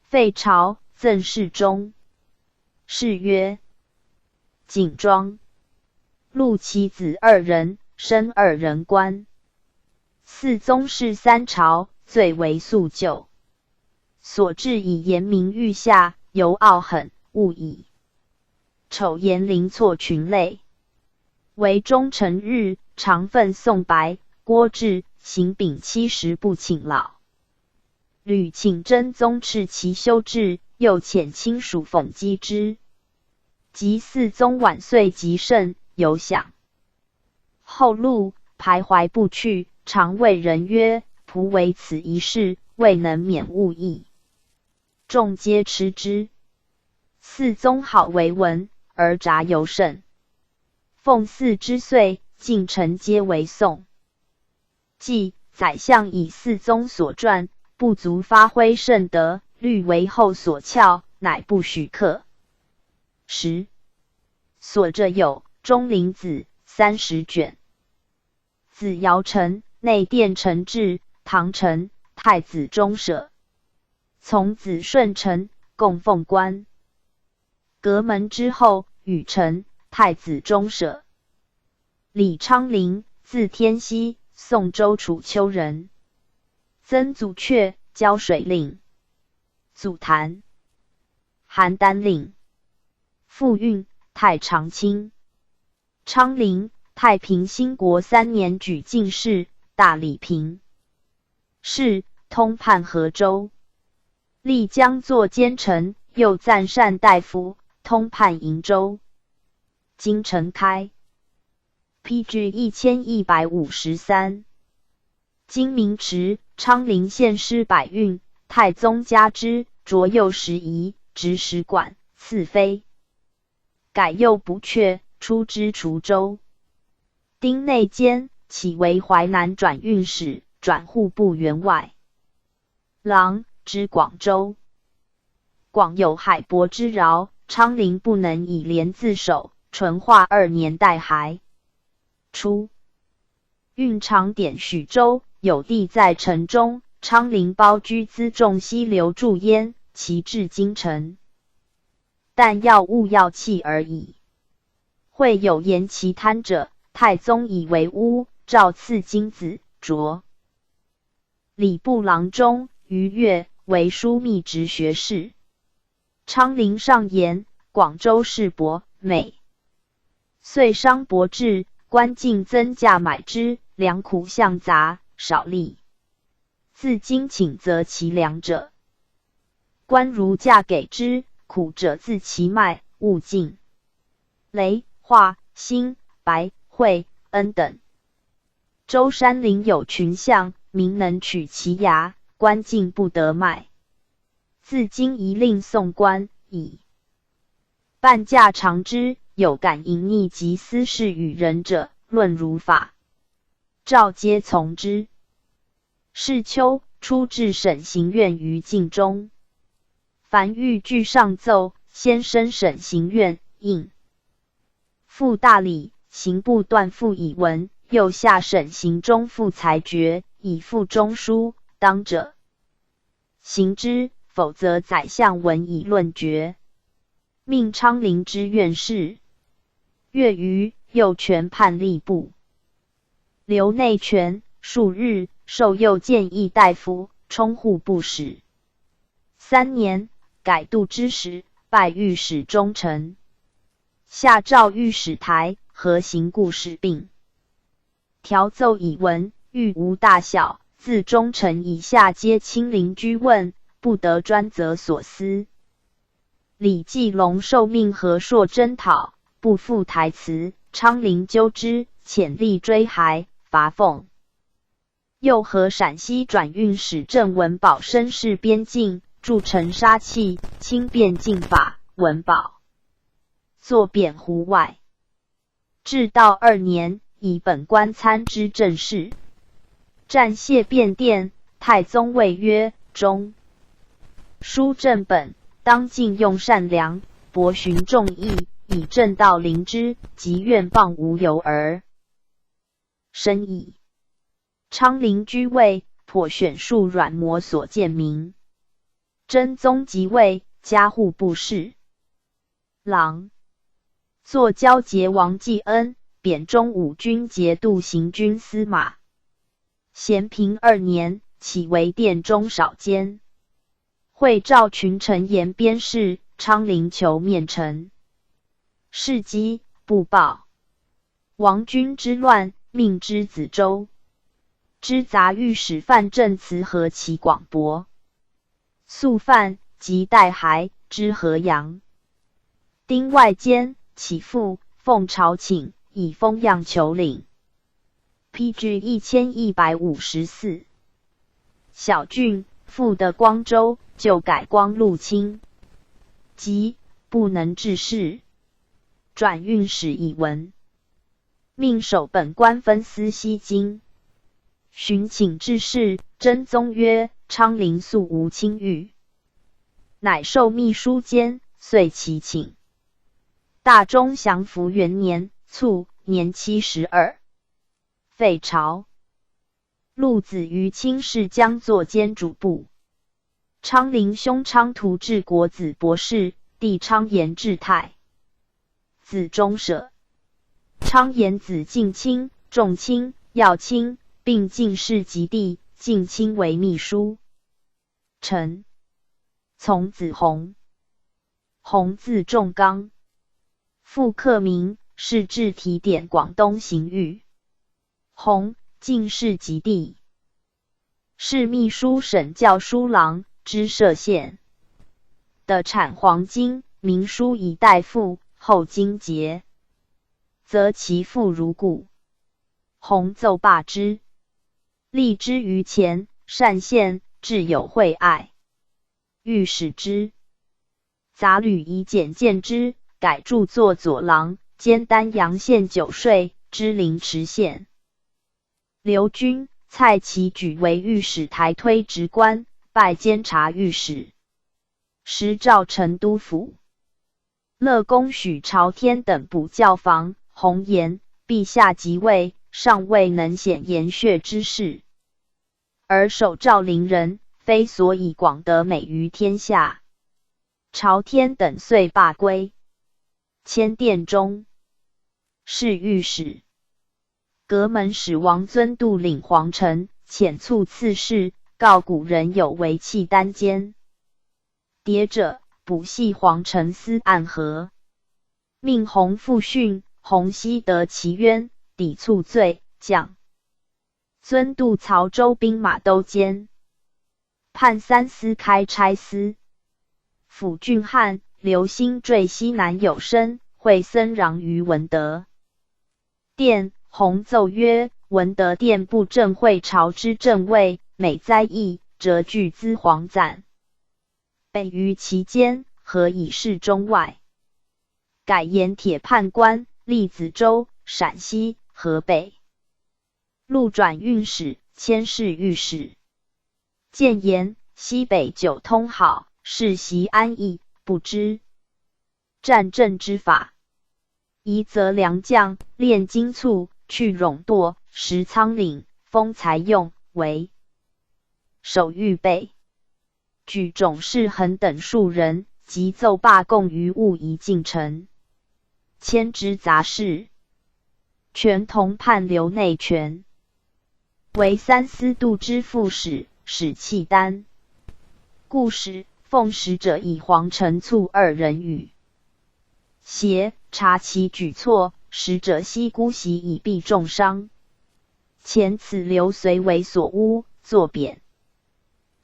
废朝，赠侍中。谥曰景庄。陆其子二人，升二人官。四宗室三朝，罪为宿旧。所至以严明御下，尤傲狠，勿以丑言凌错群类。为忠臣日，常奋宋白、郭志、邢炳七十不请老。吕请真宗敕其修制，又遣亲属讽讥之。及四宗晚岁极盛，犹享。后路徘徊不去，常谓人曰：「仆为此一事，未能免物役。」众皆嗤之。四宗好为文，而杂尤甚。奉祀之岁，进臣皆为宋。 记宰相以四宗所传不足发挥圣德，虑为后所翘，乃不许刻。十、所著有《钟灵子》三十卷。子姚臣、内殿陈志、唐臣、太子中舍。从子顺臣，供奉官。 隔门之后，与臣、太子中舍。李昌龄，字天锡，宋周楚丘人。曾祖阙，胶水令。祖坛，邯郸令。父运，太常卿。昌龄，太平兴国三年举进士，大理评 事，通判河州。历江作奸臣，又暂善大夫，通判瀛州。京城开。P G一千一百五十三。金明池，昌龄献诗百韵，太宗嘉之，着右拾遗，执史馆，赐妃。 改右补阙，出知滁州。丁内监，起为淮南转运使，转户部员外。郎，知广州。广有海伯之饶，昌龄不能以连自守，淳化二年代还。初， 运常典许州，有地在城中，昌龄包居辎重西流注焉，其至京城。但要物要器而已。会有言其贪者，太宗以为污，诏赐金子，着。礼部郎中于越为枢密直学士。 昌龄上言，广州市薄，每岁商薄至，官进增价买之，粮苦相杂，少利。自今请择其粮者，官如价给之，苦者自其卖，勿进。雷、华、兴、白、会、恩等。舟山林有群巷，民能取其芽，官进不得卖。 自今宜令送官矣。半价尝之，有敢盈逆及私事与人者，论如法。诏皆从之。是秋，初置审刑院于禁中。凡御具上奏，先升审刑院，应。 复大理，刑部段复以文，右下审刑中复裁决，以复中书，当者行之，否则宰相闻以论决，命昌龄知院事。月余，又权判吏部。刘内权数日，授右谏议大夫，充户部使。三年，改度支使，拜御史中丞。下诏御史台，核行顾使并。条奏已闻，谕无大小，自中丞以下皆亲临居问，不得专责所司。李继隆受命和硕征讨，不复台辞，昌龄纠之，遣吏追还，罚俸。又和陕西转运使郑文宝申示边境，助陈杀契，轻便禁法，文宝作贬湖外。至道二年，以本官参知政事。暂卸便殿，太宗谓曰：中书正本，当尽用善良，博寻众议，以正道临之，及怨谤无尤而深矣。昌龄居位，颇选数软模所建名。真宗即位，加户部侍郎，坐交节王季恩，贬中武军节度行军司马。咸平二年，起为殿中少监。会召群臣言边事，昌龄求面陈。事机不报。王军之乱，命之子周之杂御史范正辞和其广博。肃范，即代还之河阳。丁外间，起复奉朝请，以封样求领。P G一千一百五十四。小郡复得光州，旧改光禄卿，即不能治事。转运使以闻，命守本官分司西京，寻请致仕。真宗曰：昌龄素无卿遇。乃授秘书监，遂其请。大中祥符元年卒，年七十二。废朝。陆子瑜卿侍江左兼主簿。昌龄兄昌图至国子博士，弟昌延至太子中舍。昌延子敬卿、仲卿、耀卿，并进士及第。敬卿为秘书。臣从子弘。弘字仲刚，复刻名，仕至提点广东刑狱。弘进士及第，是秘书省校书郎，知歙县的产黄金，明书以代父，后经节，则其父如故。弘奏罢之。立之于前，单县置有惠爱，御史之。杂吕以简见之，改著作左郎，兼丹阳县九税，知临池县。刘钧、蔡奇举为御史台推直观，拜监察御史，时召成都府。乐公许朝天等补教坊。弘言：陛下即位，尚未能显贤削之士，而首召伶人，非所以广得美于天下。朝天等遂罢归。迁殿中侍御史。阁门使王尊度领皇城，遣促刺史，告古人有违契丹间。迭者，补系皇城司按何。命弘复讯，弘悉得其冤，抵促罪降。尊度曹州兵马都监，判三司开差司。抚郡汉刘兴坠西南有申，会僧禳于文德殿。弘奏曰：文德殿不正会朝之正位，每灾异，谪拒资黄簪，北于其间，何以示中外？改言铁判官，立子州、陕西、河北。陆转运使，迁侍御史。谏言：西北九通好，是习安易，不知战阵之法。宜择良将，练精卒，去冗惰，识仓廪，丰才用，为守预备。举种氏恒等数人，即奏罢供于务仪进臣，迁知杂事，权同判留内权，为三司度之副使，使契丹。故使奉使者以黄承促二人语协，察其举措，使者悉姑息以避重伤。遣此刘随为所污，作匾。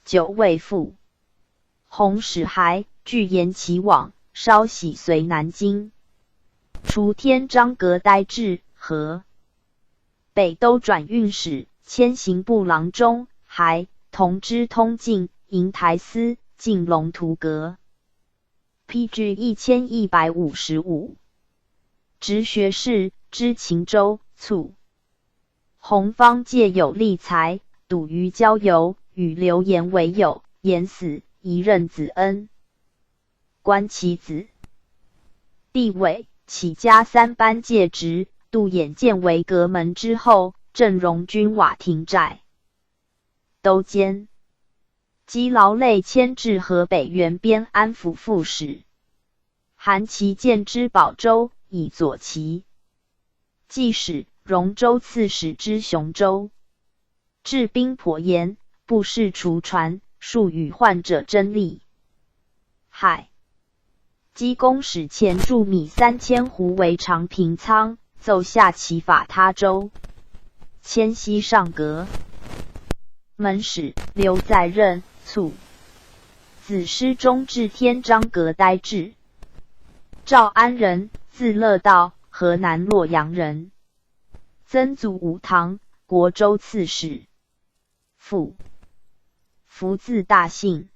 久未复。弘始还据言其往，稍徙随南京，除天章阁待至，河北都转运使，迁刑部郎中，还同知通进，营台司，进龙图阁。P G 一千一百五十五。直学士，知秦州，促。弘方介有立才，笃于交游，与刘言为友，言死，遗任子恩。观其子。帝伟起嘉三班介职，度眼见为阁门之后，镇荣军瓦亭寨。都监。积劳累迁至河北原边安抚副使。韩琦见之保州，以佐其。既始荣州刺史之雄州。治兵叵严，不适除船，数与患者争利。海。积公使钱注米三千斛为长平仓，奏下其法他州。迁西上阁。门使刘在任，促。子师中至天章阁待至。诏安人，字乐道，河南洛阳人。曾祖武唐，国州刺史。父。福字大姓。